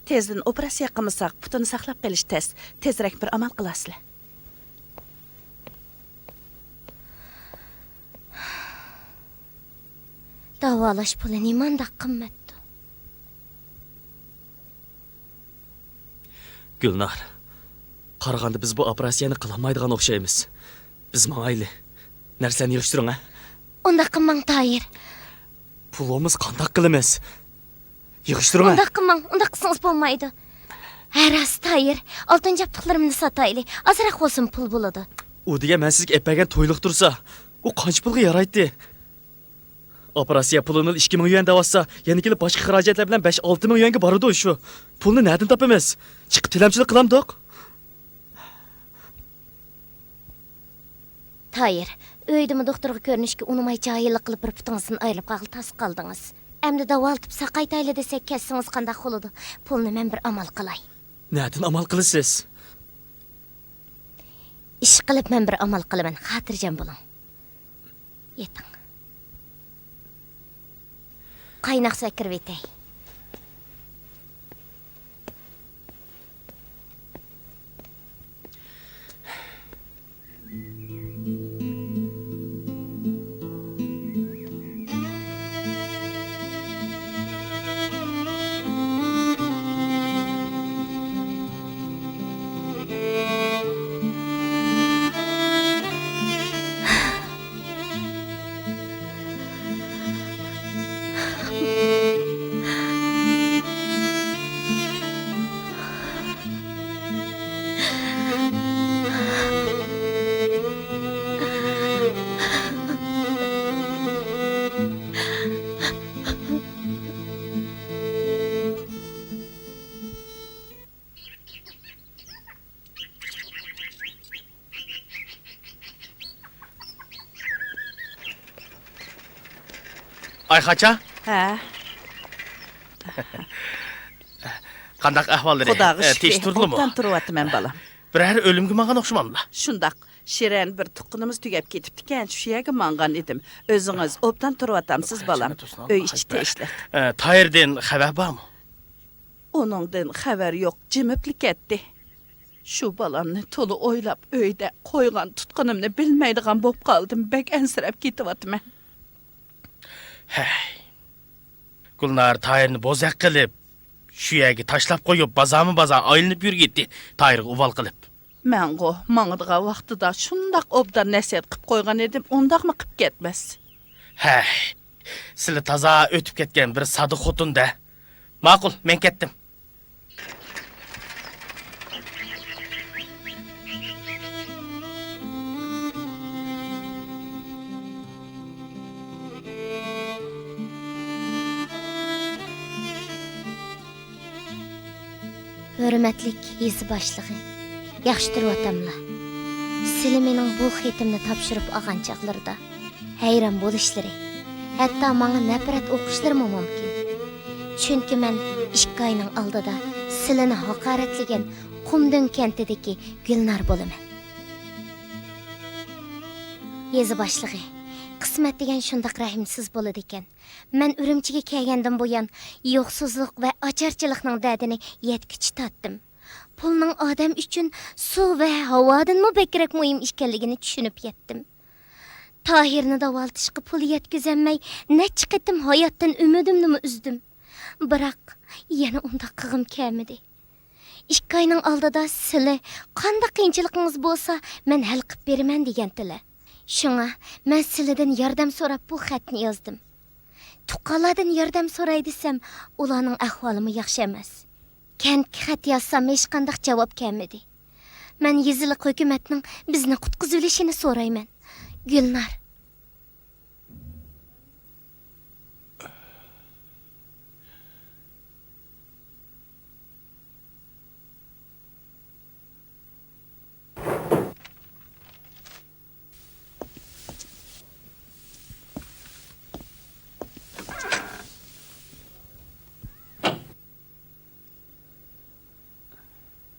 تېزدىن ئوپېراتسىيە قىلمىساق، پۇتىنى ساقلاپ قېلىش تەس. تېزرەك بىر ئامال قىلارسىلەر. داۋالاش پۇلى نېمانداق قىممەتتۇ؟ گۈلنار، قارىغاندا بىز بۇ ئوپېراتسىيەنى قىلالمايدىغان ئوخشايمىز. بىز ماڭايلى. نەرسىلەرنى يىغىشتۇرۇڭ، ھە؟ ئۇنداق قىلماڭ، تايىر. پۇل بولمىسا قانداق قىلىمىز؟ يىغىشتۇرۇڭ، ھە؟ ئۇنداق قىلماڭ، ئۇنداق قىلسىڭىز بولمايدۇ. ھە، راست، تايىر. ئالتۇن جابدۇقلىرىمنى ساتايلى. ئازراق بولسىمۇ پۇل بولىدۇ. ئۇ دېگەن مەن سىزگە ئەپ بەرگەن تويلۇق تۇرسا، ئۇ قانچە پۇلغا يارايتتى؟ ئوپېراتسىيە پۇلىنى ئىككى مىڭ يۈەن دەۋاتسا، يەنە كېلىپ باشقا خىراجەتلەر بىلەن بەش-ئالتە مىڭ يۈەنگە بارىدۇ شۇ. پۇلنى نەدىن تاپىمىز؟ چىقىپ تىلەمچىلىك قىلامدۇق؟ تايىر، ئۆيدىمۇ دوختۇرغا كۆرۈنۈشكە ئۇنىماي جاھىللىق قىلىپ بىر پۇتىڭىزدىن ئايرىلىپ قالغىلى تاس قالدىڭىز. ئەمدى داۋالىتىپ ساقايتايلى دېسەك كەتسىڭىز قانداق بولىدۇ؟ پۇلنى مەن بىر ئامال قىلاي. نەدىن ئامال قىلىسىز؟ ئىشقىلىپ مەن بىر ئامال قىلىمەن، خاتىرجەم بولۇڭ. يېتىڭ. قايناق سۇ ئەكىرىۋېتەي. ئايخاچا؟ ھە. قانداق ئەھۋاللىرى؟ خۇداغا ئە، شۈكرى، تىنچ تۇردىلىمۇ؟ ئوبدان تۇرۇۋاتىمەن، بالام. بىرەر ئۆلۈمگە ماڭغان ئوخشىمامدىلا؟ شۇنداق. شىرەن بىر تۇغقىنىمىز تۈگەپ كېتىپتىكەن، شۇ يەرگە ماڭغان ئىدىم. ئۆزىڭىز ئوبدان تۇرۇۋاتامسىز، بالام؟ ئۆي ئىچى تىنچلىق. ئە، تايىردىن خەۋەر بارمۇ؟ ئۇنىڭدىن خەۋەر يوق، جىمىپلا كەتتى. شۇ بالامنى تولا ئويلاپ، ئۆيدە قويغان تۇتقىنىمنى بىلمەيدىغان بولۇپ قالدىم. بەك ئەنسىرەپ كېتىۋاتىمەن. ھەي. گۈلنار تايىرنى بوزەك قىلىپ، شۇ يەرگە تاشلاپ قويۇپ، بازارمۇ بازار ئايلىنىپ يۈرگىيتتى، تايىرغا ئۇۋال قىلىپ. مەنغۇ ماڭىدىغان ۋاقتىدا شۇنداق ئوبدان نەسىھەت قىپ قويغان ئىدىم، ئۇنداقمۇ قىپ كەتمەس. ھەي، سىلى تازا ئۆتۈپ كەتكەن بىر ساددا خوتۇن-دە. ماقۇل، مەن كەتتىم. ھۆرمەتلىك يېزا باشلىقى، ياخشى تۇرۇۋاتاملا؟ سىلى مېنىڭ بۇ خېتىمنى تاپشۇرۇپ ئالغان چاغلىرىدا ھەيران بولۇشلىرى، ھەتتا ماڭا نەپرەت ئوقۇشلىرىمۇ مۇمكىن. چۈنكى مەن ئىككى ئاينىڭ ئالدىدا سىلىنى ھاقارەتلىگەن قۇمدۆڭ كەنتىدىكى گۈلنار بولىمەن. يېزا باشلىقى، قىسمەت دېگەن شۇنداق رەھىمسىز بولىدىكەن. مەن ئۈرۈمچىگە كەلگەندىن بۇيان، يوقسۇزلۇق ۋە ئاچارچىلىقنىڭ دەردىنى يەتكۈچە تارتتىم. پۇلنىڭ ئادەم ئۈچۈن سۇ ۋە ھاۋادىنمۇ بەكرەك مۇھىم ئىكەنلىكىنى چۈشىنىپ يەتتىم. تاھىرنى داۋالىتىشقا پۇل يەتكۈزەلمەي، نەچچە قېتىم ھاياتتىن ئۈمىدىمنىمۇ ئۈزدۈم. بىراق، يەنە ئۇنداق قىلغۇم كەلمىدى. ئىككى ئاينىڭ ئالدىدا سىلى، «قانداق قىيىنچىلىقىڭىز بولسا، مەن ھەل قىپ بېرىمەن» دېگەنتىلە. شۇڭا مەن سىلىدىن ياردەم سوراپ بۇ خەتنى يازدىم. تۇغقانلاردىن ياردەم سوراي دېسەم، ئۇلارنىڭ ئەھۋالىمۇ ياخشى ئەمەس. كەنتكە خەت يازسام، ھېچقانداق جاۋاب كەلمىدى. مەن يېزىلىق ھۆكۈمەتنىڭ بىزنى قۇتقۇزۇۋېلىشىنى سورايمەن. گۈلنار.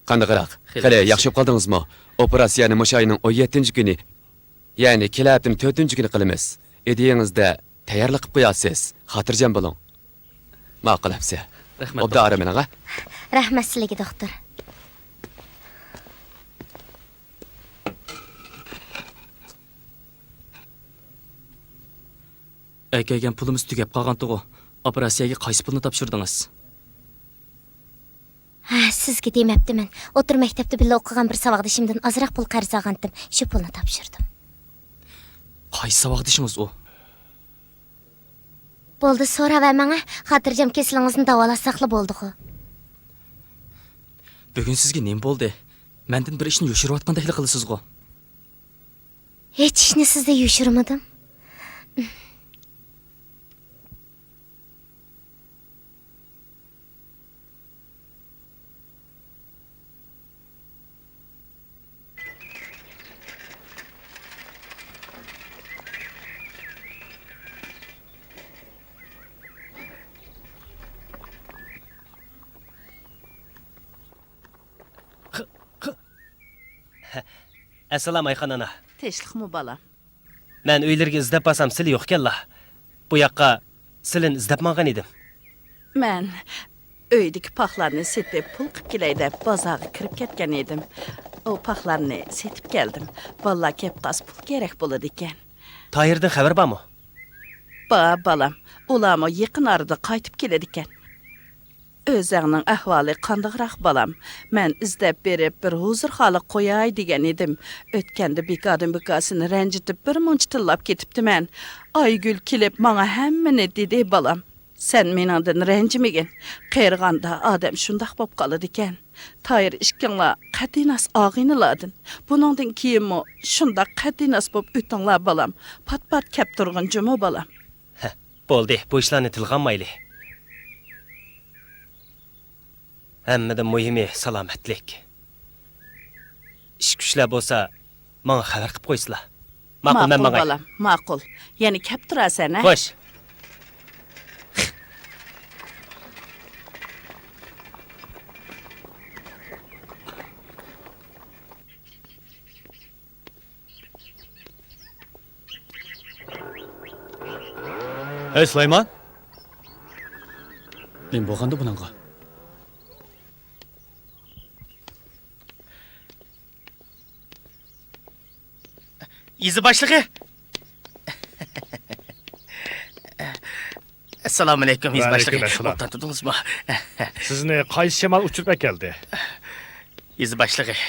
قانداقراق؟ خېلى خېلى ياخشى. ياخشى بولۇپ قالدىڭىزمۇ؟ ئوپېراتسىيەنى مۇشۇ ئاينىڭ ئون يەتتىنچى كۈنى، يەنى كېلەر ھەپتىنىڭ تۆتىنچى كۈنى قىلىمىز. ئىدىيىڭىزدە تەييارلىق قىلىپ قويارسىز. خاتىرجەم بولۇڭ. ماقۇل ئەمسە. رەھمەت، ئوبدان دوختۇر. ئارام ئېلىڭ، ھە؟ رەھمەت سىلىگە، دوختۇر. ئەكەلگەن پۇلىمىز تۈگەپ قالغانتىغۇ؟ ئوپېراتسىيەگە قايسى پۇلنى تاپشۇردىڭىز؟ ھە، سىزگە دېمەپتىمەن. ئوتتۇرا مەكتەپتە بىللە ئوقۇغان بىر ساۋاقدىشىمدىن ئازراق پۇل قەرز ئالغانتىم. شۇ پۇلنى تاپشۇردۇم. قايسى ساۋاقدىشىڭىز ئۇ؟ بولدى، سوراۋەرمەڭ، ھە؟ خاتىرجەم كېسىلىڭىزنى داۋالاتساقلا بولدىغۇ. بۈگۈن سىزگە نېمە بولدى؟ مەندىن بىر ئىشنى يوشۇرۇۋاتقاندەكلا قىلىسىزغۇ؟ ھېچ ئىشنى سىزدىن يوشۇرمىدىم. ئەسسالام، ئايخان ئانا. تىنچلىقمۇ، بالام؟ مەن ئۆيلىرىگە ئىزدەپ بارسام، سىلى يوقكەنلا. بۇ ياققا سىلىنى ئىزدەپ ماڭغان ئىدىم. مەن ئۆيدىكى پاخلارنى سېتىپ، پۇل قىپ كېلەي دەپ، بازارغا كىرىپ كەتكەن ئىدىم. ئۇ پاخلارنى سېتىپ كەلدىم. بالىلار كەپ قالسا، پۇل كېرەك بولىدىكەن. تاھىردىن خەۋەر بارمۇ؟ بار، بالام. ئۇلارمۇ يېقىن ئارىدا قايتىپ كېلىدىكەن. ئۆزەڭنىڭ ئەھۋالى قانداقراق، بالام؟ مەن ئىزدەپ بېرىپ، بىر ھۇزۇرخانىلىق قوياي دېگەن ئىدىم. ئۆتكەندە بىكاردىن بىكار سېنى رەنجىتىپ، بىر مۇنچە تىللاپ كېتىپتىمەن. ئايگۈل كېلىپ، ماڭا ھەممىنى دېدى، بالام. سەن مېنىڭدىن رەنجىمىگىن. قېرىغاندا ئادەم شۇنداق بولۇپ قالىدىكەن. تايىر ئىككىڭلار قەتئىيناس ئاغىنىلاردىن. بۇنىڭدىن كېيىنمۇ شۇنداق قەتئىيناس بولۇپ ئۆتۈڭلار، بالام. پات-پات كەپ تۇرغىن جۇمۇ، بالام. ھە، بولدى، بۇ ئىشلارنى تىلغا ئالمايلى. ھەممىدىن مۇھىمى سالامەتلىك. ئىش-كۈچلەر بولسا، ماڭا خەۋەر قىپ قويسىلا. ماقۇل، مەن ماڭاي. بالام، ماقۇل. يەنە كەپ تۇرارسەن، ھە؟ خوش. ئەي سۇلايمان! نېمە بولغاندۇ بۇنىڭغا؟ يېزا باشلىقى! ئەسسالامۇئەلەيكۇم، يېزا باشلىقى. ۋەئەلەيكۇم ئەسسالام. ئوبدان تۇردىڭىزمۇ؟ سىزنى قايسى شامال ئۇچۇرۇپ ئەكەلدى؟ يېزا باشلىقى،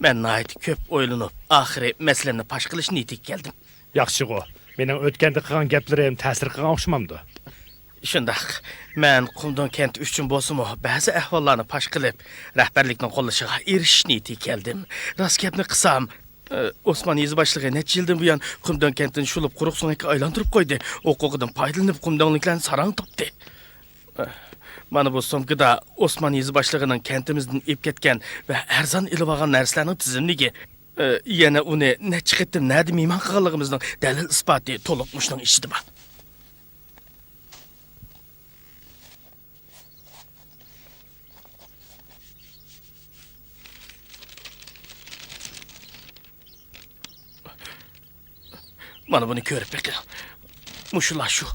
مەن ناھايىتى كۆپ ئويلىنىپ، ئاخىرى مەسىلەمنى پاش قىلىش نىيىتىگە كەلدىم. ياخشىغۇ. مېنىڭ ئۆتكەندە قىلغان گەپلىرىم تەسىر قىلغان ئوخشىمامدۇ؟ شۇنداق. مەن قۇمدۇڭ كەنتى ئۈچۈن بولسىمۇ، بەزى ئەھۋاللارنى پاش قىلىپ، رەھبەرلىكنىڭ قوللىشىغا ئېرىشىش نىيىتىگە كەلدىم. راست گەپنى قىلسام، ئى، ئوسمان يېزا باشلىقى نەچچە يىلدىن بۇيان قۇمدۇڭ كەنتىنى شۇلۇپ، قۇرۇق سۆڭەككە ئايلاندۇرۇپ قويدى. ھوقۇقىدىن پايدىلىنىپ، قۇمدۇڭلۇكلارنى ساراڭ تاپتى. ئى، مانا بۇ سومكىدا ئوسمان يېزا باشلىقىنىڭ كەنتىمىزدىن ئېلىپ كەتكەن ۋە ئەرزان ئېلىۋالغان نەرسىلەرنىڭ تىزىملىكى، ئى، يەنە ئۇنى نەچچە قېتىم نەدە مېھمان قىلغانلىقىمىزنىڭ دەلىل ئىسپاتى تولۇق مۇشۇنىڭ ئىچىدە بار. مانا بۇنى كۆرۈپ بېقىڭ. مۇشۇلار شۇ.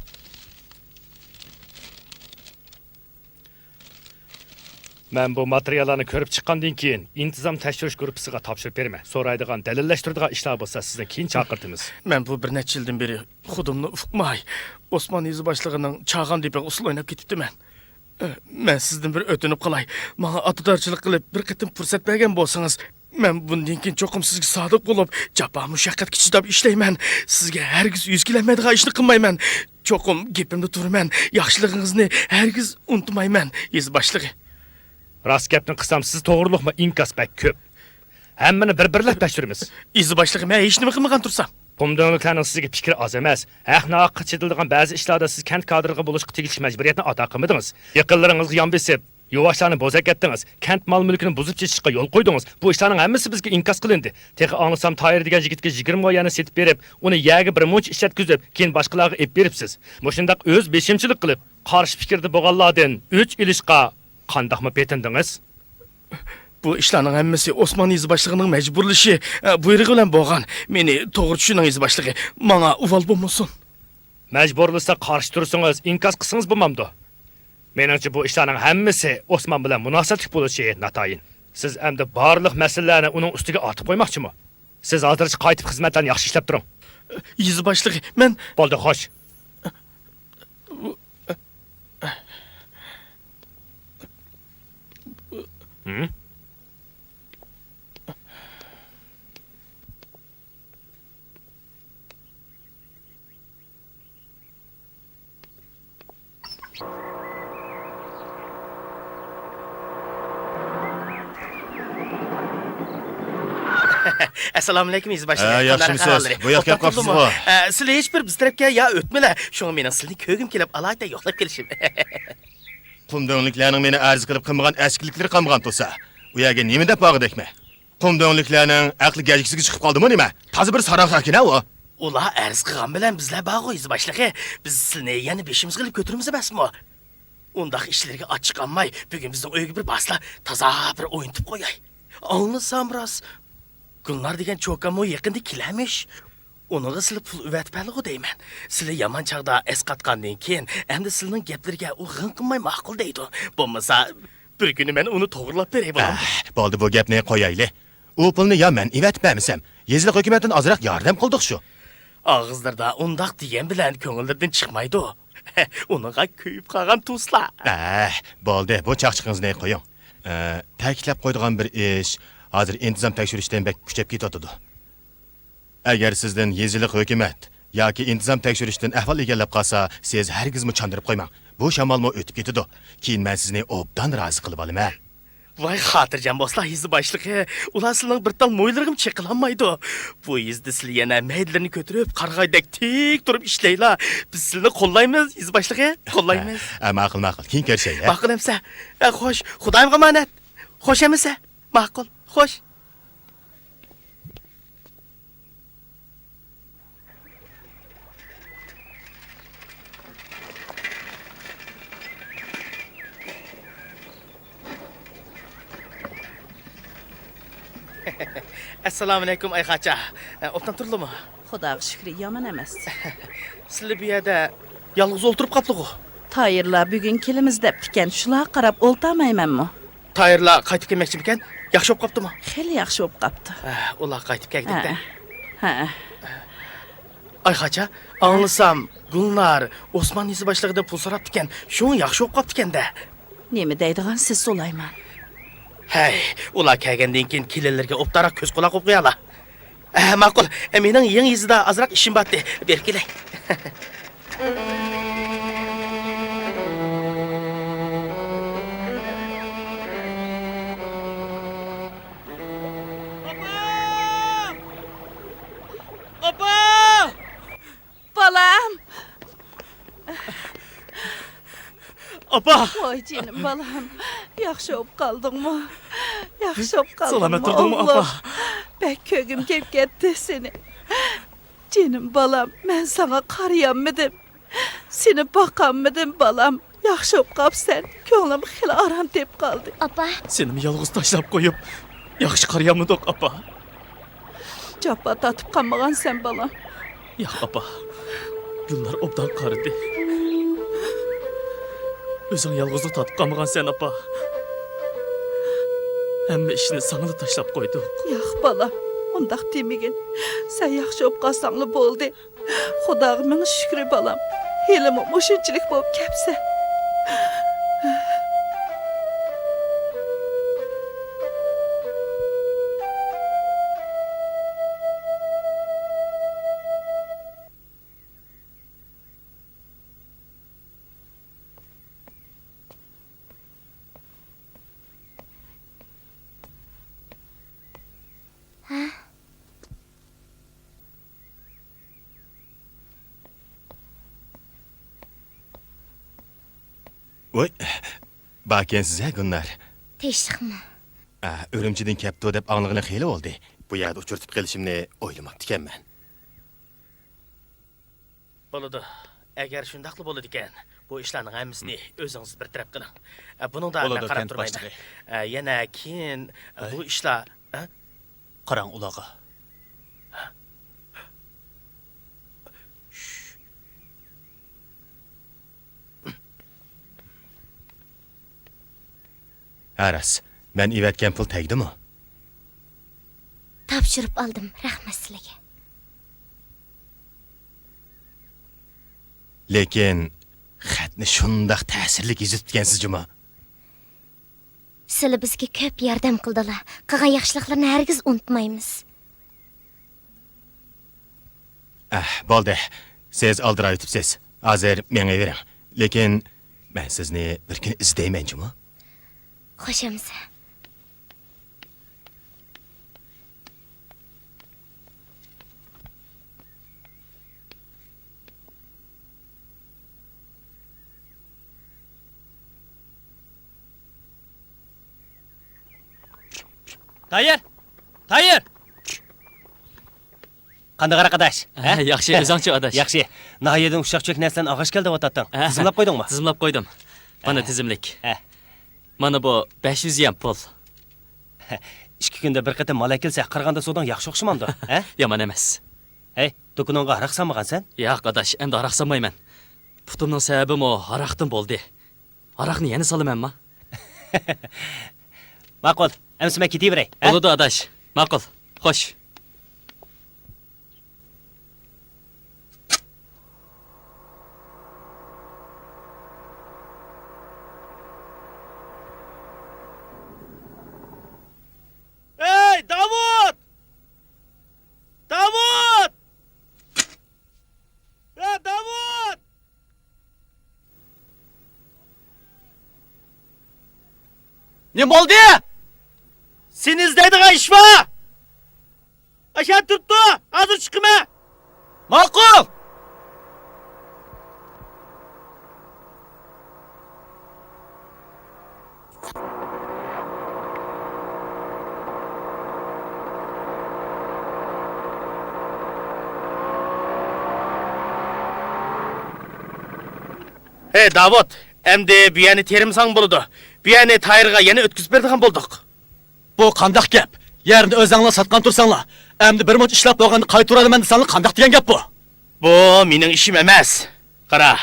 مەن بۇ ماتېرىياللارنى كۆرۈپ چىققاندىن كېيىن، ئىنتىزام تەكشۈرۈش گۇرۇپپىسىغا تاپشۇرۇپ بېرىمەن. سورايدىغان، دەلىللەشتۈرىدىغان ئىشلار بولسا، سىزنى كېيىن چاقىرتىمىز. مەن بۇ بىر نەچچە يىلدىن بېرى خۇدۇمنى ئۇقماي، ئوسمان يېزا باشلىقىنىڭ چاغان دېپىغا ئۇسسۇل ئويناپ كېتىپتىمەن. مەن سىزدىن بىر ئۆتۈنۈپ قالاي. ماڭا ئاتىدارچىلىق قىلىپ، بىر قېتىم پۇرسەت بەرگەن بولسىڭىز، مەن بۇندىن كېيىن چوقۇم سىزگە سادىق بولۇپ، جاپا مۇشەققەتكە چىداپ ئىشلەيمەن. سىزگە ھەرگىز يۈز كېلەلمەيدىغان ئىشنى قىلمايمەن. چوقۇم گېپىمدە تۇرىمەن. ياخشىلىقىڭىزنى ھەرگىز ئۇنتۇمايمەن، يېزا باشلىقى. راست گەپنى قىلسام، سىز توغرۇلۇقمۇ ئىنكاس بەك كۆپ. ھەممىنى بىر-بىرلەپ تەكشۈرىمىز. يېزا باشلىقى، مەن ھېچنېمە قىلمىغان تۇرسام. قۇمدۆڭلۈكلەرنىڭ سىزگە پىكرى ئاز ئەمەس. ھەق-ناھەققە چېتىلىدىغان بەزى ئىشلاردا سىز كەنت كادىرلىرىغا بولۇشقا تېگىشلىك مەجبۇرىيەتنى ئادا قىلمىدىڭىز. يېقىنلىرىڭىزغا يان بېسىپ، يۇۋاشلارنى بوزەك ئەتتىڭىز. كەنت مال-مۈلكىنى بۇزۇپ چېچىشقا يول قويدىڭىز. بۇ ئىشلارنىڭ ھەممىسى بىزگە ئىنكاس قىلىندى. تېخى ئاڭلىسام، تاھىر دېگەن يىگىتكە يىگىرمە مو يەرنى سېتىپ بېرىپ، ئۇنى يەرگە بىر مۇنچە ئىشلەتكۈزۈپ، كېيىن باشقىلارغا ئېلىپ بېرىپسىز. مۇشۇنداق ئۆز بېشىمچىلىق قىلىپ، قارشى پىكىردە بولغانلاردىن ئۆچ ئېلىشقا قانداقمۇ پېتىندىڭىز؟ بۇ ئىشلارنىڭ ھەممىسى ئوسمان يېزا باشلىقىنىڭ مەجبۇرلىشى، ئە، بۇيرۇقى بىلەن بولغان. مېنى توغرا چۈشىنىڭ، يېزا باشلىقى. ماڭا ئۇۋال بولمىسۇن. مەجبۇرلىسا قارشى تۇرسىڭىز، ئىنكاس قىلسىڭىز بولمامدۇ؟ مېنىڭچە، بۇ ئىشلارنىڭ ھەممىسى ئوسمان بىلەن مۇناسىۋەتلىك بولۇشى ناتايىن. سىز ئەمدى بارلىق مەسىلىلەرنى ئۇنىڭ ئۈستىگە ئارتىپ قويماقچىمۇ؟ سىز ھازىرچە قايتىپ خىزمەتلەرنى ياخشى ئىشلەپ تۇرۇڭ. يېزا باشلىقى، مەن بولدى، خوش. ھە؟ ئەسسالامۇئەلەيكۇم، يېزا باشلىقى. ھە، ياخشىمۇسىز؟ بۇ ياققا كەپ قاپسىزغۇ؟ ئە، سىلەر ھېچ بىر بىز تەرەپكە يا ئۆتمىلە. شۇڭا مېنىڭ سىلىنى كۆرگۈم كېلىپ، ئالايىتە يوقلاپ كېلىشىم. قۇمدۆڭلۈكلەرنىڭ مېنى ئەرز قىلىپ قىلمىغان ئەسكىلىكلىرى قالمىغان تۇرسا، ئۇ يەرگە نېمە دەپ بارغۇدەكمەن؟ قۇمدۆڭلۈكلەرنىڭ ئەقلى گەجگىسىگە چىقىپ قالدىمۇ نېمە؟ تازا بىر ساراڭ خەقكىنە ئۇ. ئۇلار ئەرز قىلغان بىلەن بىزلەر بارغۇ، يېزا باشلىقى. بىز سىلىنى يەنە بېشىمىزغا ئېلىپ كۆتۈرىمىز ئەمەسمۇ؟ ئۇنداق ئىشلىرىگە ئاچچىقانماي، بۈگۈن بىزنىڭ ئۆيگە بىر بارسىلا، تازا بىر ئوينىتىپ قوياي. ئاڭلىسام راست، گۈلنار دېگەن چوكانمۇ يېقىندا كېلەرمىش. ئۇنىڭغا سىلى پۇل ئەۋەتىپ بەرلىغۇ دەيمەن. سىلى يامان چاغدا ئەسقاتقاندىن كېيىن، ئەمدى سىلىنىڭ گەپلىرىگە ئۇ غىڭ قىلماي ماقۇل دەيدۇ. بولمىسا، بىر كۈنى مەن ئۇنى توغرىلاپ بېرەي، بولامدۇ؟ ئەھ، بولدى، بۇ گەپنى قويايلى. ئۇ پۇلنى يا مەن ئېۋەتىپ بەرمىسەم، يېزىلىق ھۆكۈمەتتىن ئازراق ياردەم قىلدۇق شۇ. ئاغىزلىرىدا ئۇنداق دېگەن بىلەن كۆڭۈللىرىدىن چىقمايدۇ. ئۇنىڭغا كۆيۈپ قالغان تۇرسىلا. ئەھ، بولدى، بۇ چاقچىقىڭىزنى قويۇڭ. ئە، تەكىتلەپ قويىدىغان بىر ئىش، ھازىر ئىنتىزام تەكشۈرۈشتىن بەك كۈچەپ كېتىۋاتىدۇ. ئەگەر سىزدىن يېزىلىق ھۆكۈمەت ياكى ئىنتىزام تەكشۈرۈشتىن ئەھۋال ئىگىلەپ قالسا، سىز ھەرگىزمۇ چاندۇرۇپ قويماڭ. بۇ شامالمۇ ئۆتۈپ كېتىدۇ. كېيىن مەن سىزنى ئوبدان رازى قىلىۋالىمەن. ۋاي، خاتىرجەم بولسىلا، يېزا باشلىقى. ئۇلار سىلىنىڭ بىر تال مويلىرىغىمۇ چېقىلالمايدۇ. بۇ يېزىدا سىلى يەنە مەيدىلىرىنى كۆتۈرۈپ، قارىغايدەك تىك تۇرۇپ ئىشلەيلا. بىز سىلىنى قوللايمىز، يېزا باشلىقى. قوللايمىز. ھە، ماقۇل، ماقۇل. كېيىن كۆرۈشەيلى، ھە؟ ماقۇل ئەمسە. ھە، خوش. خۇدايىمغا ئامانەت. خوش ئەمىسە. ماقۇل، خوش. ئەسسالامۇئەلەيكۇم، ئايخاچا. ئوبدان تۇردىلىمۇ؟ خۇداغا شۈكرى، يامان ئەمەس. سىلى بۇ يەردە يالغۇز ئولتۇرۇپ قاپتىغۇ. تايىرلار بۈگۈن كېلىمىز دەپتىكەن، شۇلارغا قاراپ ئولتۇرمايمەنمۇ؟ تايىرلار قايتىپ كەلمەكچىمىكەن؟ ياخشى بوپ قاپتىمۇ؟ خېلى ياخشى بوپ قاپتۇ. ھە، ئۇلار قايتىپ كەلگۈدەكتە. ھە. ھە. ئايخاچا، ئاڭلىسام، گۈلنار ئوسمان يېزا باشلىقىدىن پۇل سوراپتىكەن، شۇڭا ياخشى بوپ قاپتىكەن-دە. نېمە دەيدىغانسىز سۇلايمان؟ ھەي، ئۇلار كەلگەندىن كېيىن كېلىنلىرىگە ئوبدانراق كۆز-قۇلاق بولۇپ قويالا. ئە، ماقۇل. ئە، مېنىڭ يېڭى يېزىدا ئازراق ئىشىم بارتى. بېرىپ كېلەي. ئاپا! ئاپا! بالام! ئاپا! ۋاي جېنىم بالام، ياخشى بولۇپ قالدىڭمۇ؟ ياخشى بولۇپ قالدىڭمۇ؟ سالامەت تۇردۇڭمۇ، ئاپا؟ ئاللاھ، بەك كۆرگۈم كېلىپ كەتتى سېنى. جېنىم بالام، مەن ساڭا قارىيالمىدىم. سېنى باقالمىدىم، بالام. ياخشى بولۇپ قاپسەن. كۆڭلۈم خېلى ئارام تېپىپ قالدى. ئاپا. سېنىمۇ يالغۇز تاشلاپ قويۇپ، ياخشى قارىيالمىدۇق، ئاپا. جاپا تارتىپ قالمىغانسەن، بالام. ياق، ئاپا. گۈلنار ئوبدان قارىدى. ئۆزۈڭ يالغۇزلۇق تارتىپ قالمىغانسەن، ئاپا. ھەممە ئىشنى ساڭىلا تاشلاپ قويدۇق. ياق، بالام، ئۇنداق دېمىگىن. سەن ياخشى بولۇپ قالساڭلا بولدى. خۇداغا مىڭ شۈكرى، بالام. ھېلىمۇ مۇشۇنچىلىك بولۇپ كەپسەن. ھە؟ ۋاي، باركەنسىز ھە، گۈلنار؟ تىنچلىقمۇ؟ ئا، ئۈرۈمچىدىن كەپتۇ دەپ ئاڭلىغىلى خېلى بولدى. بۇ يەردە ئۇچرىتىپ قېلىشىمنى ئويلىماپتىكەنمەن. بولىدۇ. ئەگەر شۇنداقلا بولىدىكەن، بۇ ئىشلارنىڭ ھەممىسىنى ئۆزىڭىز بىر تەرەپ قىلىڭ. ئە، بۇنىڭدا مەن قاراپ تۇرمايمەن. ئە، يەنە كېيىن بۇ ئىشلار، ئە؟ قاراڭ ئۇلارغا. ھە راست، مەن ئېۋەتكەن پۇل تەگدىمۇ؟ تاپشۇرۇپ ئالدىم، رەھمەت سىلىگە. لېكىن خەتنى شۇنداق تەسىرلىك يېزىپتىكەنسىز جۇمۇ. سىلى بىزگە كۆپ ياردەم قىلدىلا، قىلغان ياخشىلىقلىرىنى ھەرگىز ئۇنتۇمايمىز. ئەھ، بولدى. سىز ئالدىراۋېتىپسىز. ھازىر مېڭىۋېرىڭ. لېكىن مەن سىزنى بىر كۈنى ئىزدەيمەن جۇمۇ. خوش ئەمىسە. تايىر! تايىر! قانداق ھاراق ئاداش؟ ھە، ھە؟ ياخشى، ئۆزۈڭچۇ ئاداش؟ ياخشى. ناھىيەدىن ئۇششاق چۆرۈك نەرسىلەرنى ئالغاچ كەل دەۋاتاتتىڭ. ھە، ھە. تىزىملاپ قويدۇڭمۇ؟ تىزىملاپ قويدۇم. مانا ھە. تىزىملىك. ھە. مانا بۇ بەش يۈز يۈەن پۇل. ئىككى كۈندە بىر قېتىم مال ئەكەلسە، قارىغاندا سوداڭ ياخشى ئوخشىمامدۇ، ھە؟ يامان ئەمەس. ھەي، دۇكىنىڭغا ھاراق سالمىغانسەن؟ ياق، ئاداش، ئەمدى ھاراق سالمايمەن. پۇتۇمنىڭ سەۋەبىمۇ ھاراقتىن بولدى. ھاراقنى يەنە سالىمەنما؟ ماقۇل، ئەمىسە مەن كېتىۋېرەي، ھە؟ بولىدۇ، ئاداش. ماقۇل. خوش. ھەي، داۋۇت! داۋۇت! ھە، داۋۇت! نېمە بولدى؟ سېنى ئىزدەيدىغان ئىش بار! ئاشۇ يەردە تۇرۇپ تۇر، ھازىر چىقىمەن. ماقۇل! ھەي، داۋۇت، ئەمدى بۇ يەرنى تېرىمىساڭ بولىدۇ. بۇ يەرنى تايىرغا يەنە ئۆتكۈزۈپ بېرىدىغان بولدۇق. بۇ قانداق گەپ؟ يەرنى ئۆزەڭلار ساتقان تۇرساڭلار، ئەمدى بىر مۇنچە ئىشلەپ بولغاندا قايتۇرۇۋالىمەن دېسەڭلار، قانداق دېگەن گەپ بۇ؟ بۇ مېنىڭ ئىشىم ئەمەس. قارا،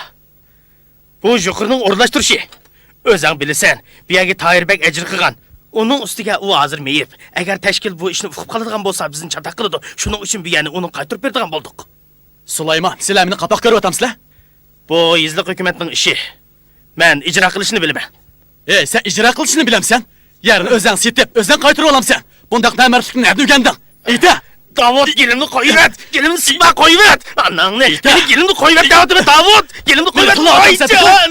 بۇ يۇقىرىنىڭ ئورۇنلاشتۇرۇشى. ئۆزەڭ بىلىسەن، بۇ يەرگە تاھىر بەگ ئەجىر قىلغان. ئۇنىڭ ئۈستىگە ئۇ ھازىر مېيىپ. ئەگەر تەشكىل بۇ ئىشنى ئۇقۇپ قالىدىغان بولسا، بىزنى چاتاق قىلىدۇ. شۇنىڭ ئۈچۈن بۇ يەرنى ئۇنىڭغا قايتۇرۇپ بېرىدىغان بولدۇق. سۇلايمان، سىلەر مېنى قاپاق كۆرۈۋاتامسىلەر؟ بۇ يېزىلىق ھۆكۈمەتنىڭ ئىشى. مەن ئىجرا قىلىشنى بىلىمەن. ئەي، سەن ئىجرا قىلىشنى بىلەمسەن؟ يەرنى ئۆزەڭ سېتىپ، ئۆزەڭ قايتۇرۇۋالامسەن؟ بۇنداق نامەردلىكنى نەدە ئۆگەندىڭ؟ ئېيتە! داۋۇت، گېلىمنى قويۇۋەت! گېلىمنى سىقما قويۇۋەت! ئاناڭنى! ئېيتە! مېنى گېلىمنى قويۇۋەت دەۋاتىمەن، داۋۇت! گېلىمنى قويۇۋەت! ئايجان!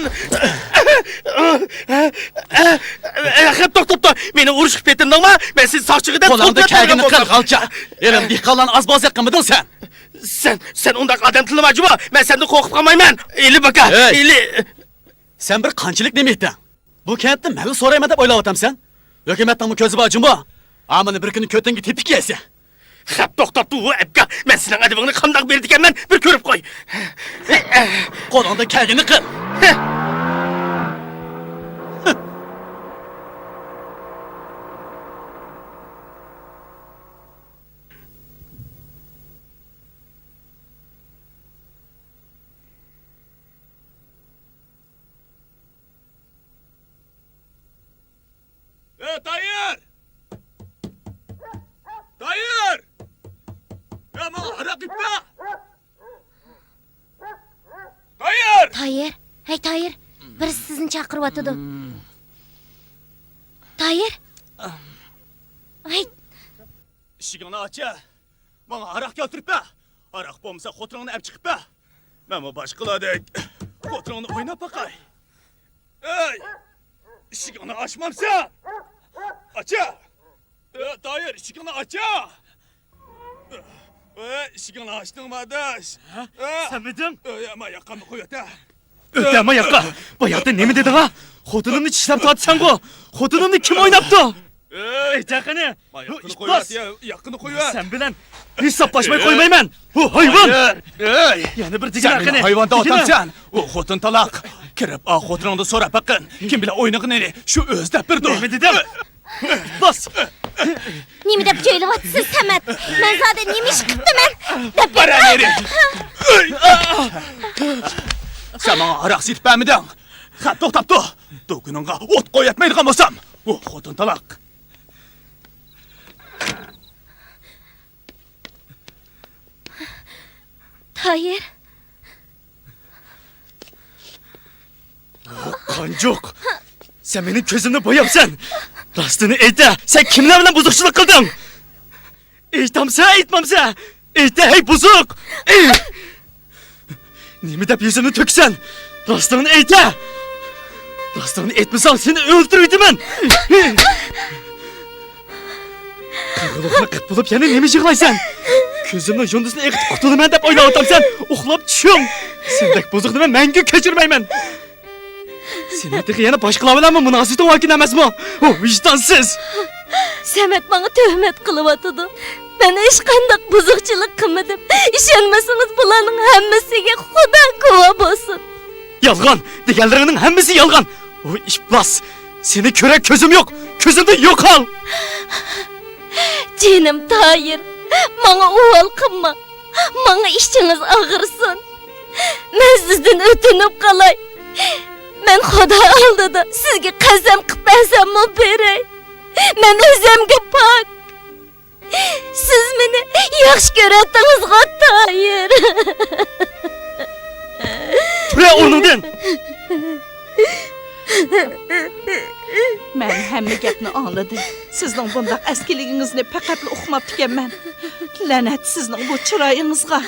خەپ توختاپتۇ! مېنى ئۇرۇشقا پېتىندىڭما؟ مەن سېنى ساقچىغا دەپ قولۇڭدا كەلگىنىنى قىل، غالچا! ھېلىمۇ دېھقانلارنى ئاز بازار قىلمىدىڭ سەن! سەن، سەن ئۇنداق ئادەم تىللىما جۇمۇ! مەن سەندىن قورقۇپ قالمايمەن! ئېلى باكا، ھەي! ئېلى! سەن بىر قانچىلىك نېمە ئىتىڭ؟ بۇ كەنتتە مەنلا سورايمەن دەپ ئويلاۋاتامسەن؟ ھۆكۈمەتنىڭمۇ كۆزى بار جۇمۇ! ئامىنى بىر كۈنى كۆتۈڭگە تېپىپ كىيەسەن. خەپ توختاپتۇ ۋۇ ئەپكا! مەن سېنىڭ ئەدىپىڭنى قانداق بېرىدىكەنمەن، بىر كۆرۈپ قوي! قولۇڭدىن كەلگىنىنى قىل! ئە، تايىر! تايىر! ئە، ماڭا ھاراق ئېيتما! تايىر! تايىر! ھەي، تايىر! بىرسى سىزنى چاقىرىۋاتىدۇ. تايىر! ھەي! ئىشىكىڭنى ئاچە! ماڭا ھاراق كەلتۈرۈپ بەر! ھاراق بولمىسا خوتۇنۇڭنى ئەپ چىقىپ بەر! مەنمۇ باشقىلاردەك خوتۇنۇڭنى ئويناپ باقاي! ئەي! ئىشىكىڭنى ئاچمامسەن! ئاچە! ئە، تايىر، ئىشىكىڭنى ئاچە! ئە، ئىشىكىڭنى ئاچتىڭمۇ، ئاداش؟ ھە؟ ئە! سەنمىدىڭ؟ ئە، يا، ما ياقامنى قويۇۋەت، ھە! ئۆتە ما ياققا! باياقتا نېمە دېدىڭ، ھە؟ خوتۇنۇمنى چىشلەپ تۇراتتىڭغۇ! خوتۇنۇمنى كىم ئويناپتۇ؟ ئەي! ئېيتە قېنى! ما ياققىنى قويۇۋەت، يا، ياققىنى قويۇۋەت! سەن بىلەن ھېسابلاشماي قويمايمەن! ھۇ، ھايۋان! ئەي! يەنە بىر دېگىنە قېنى! ھايۋان دەۋاتامسەن؟ ئۇ خوتۇن تالاق! كىرىپ، ئا خوتۇنۇڭدىن سوراپ بېقىڭ، كىم بىلەن ئوينىغىنىنى شۇ ئۆزى دەپ بېرىدۇ! نېمە دېدىڭ؟ ئىپلاس! نېمە دەپ جۆيلۈۋاتىسىز، سەمەت؟ مەن زادى نېمە ئىش قىپتىمەن؟ دەپ بېرىڭ! سەن ماڭا ھاراق سېتىپ بەرمىدىڭ! خەپ توختاپتۇ! دۇكىنىڭغا ئوت قويۇۋەتمەيدىغان بولسام، ئۇ خوتۇن تالاق! تايىر. قانجۇق! سەن مېنىڭ كۆزۈمنى بوياپسەن! راستىنى ئېيتە، سەن كىملەر بىلەن بۇزۇقچىلىق قىلدىڭ؟ ئېيتامسەن، ئېيتمامسەن؟ ئېيتە، ھەي بۇزۇق! ئېي! نېمە دەپ يۈزۈمنى تۆكىسەن؟ راستىڭنى ئېيتە! راستىڭنى ئېيتمىساڭ، سېنى ئۆلتۈرۈۋېتىمەن! قىرغىنلىقنى قىپ بولۇپ يەنە نېمە يىغلايسەن؟ كۆزۈمنىڭ يۇندىسىنى ئېقىتىپ قۇتۇلىمەن دەپ ئويلاۋاتامسەن؟ ئۇخلاپ چۈشۈڭ! سېندەك بۇزۇقنى مەن مەڭگۈ كەچۈرمەيمەن! سېنىڭ تېخى يەنە باشقىلار بىلەنمۇ مۇناسىۋىتىڭ باركەن ئەمەسمۇ؟ ھۇ، ۋىجدانسىز! سەمەت ماڭا تۆھمەت قىلىۋاتىدۇ. مەن ھېچقانداق بۇزۇقچىلىق قىلمىدىم. ئىشەنمىسىڭىز، بۇلارنىڭ ھەممىسىگە خۇدا گۇۋاھ بولسۇن. يالغان! دېگەنلىرىڭنىڭ ھەممىسى يالغان! ۋۇ ئىپلاس! سېنى كۆرەر كۆزۈم يوق! كۆزۈمدىن يوقال! جېنىم تايىر، ماڭا ئۇۋال قىلما! ماڭا ئىچىڭىز ئاغرىسۇن! مەن سىزدىن ئۆتۈنۈپ قالاي! مەن خۇدا ئالدىدا سىزگە قەسەم قىلىپ بەرسەممۇ بېرەي! مەن ئۆزۈمگە پاك! سىز مېنى ياخشى كۆرەتتىڭىزغۇ، تايىر! تۇرە ئورنۇڭدىن! مەن ھەممە گەپنى ئاڭلىدىم. سىزنىڭ بۇنداق ئەسكىلىكىڭىزنى پەقەتلا ئۇقماپتىكەنمەن. لەنەت سىزنىڭ بۇ چىرايىڭىزغا.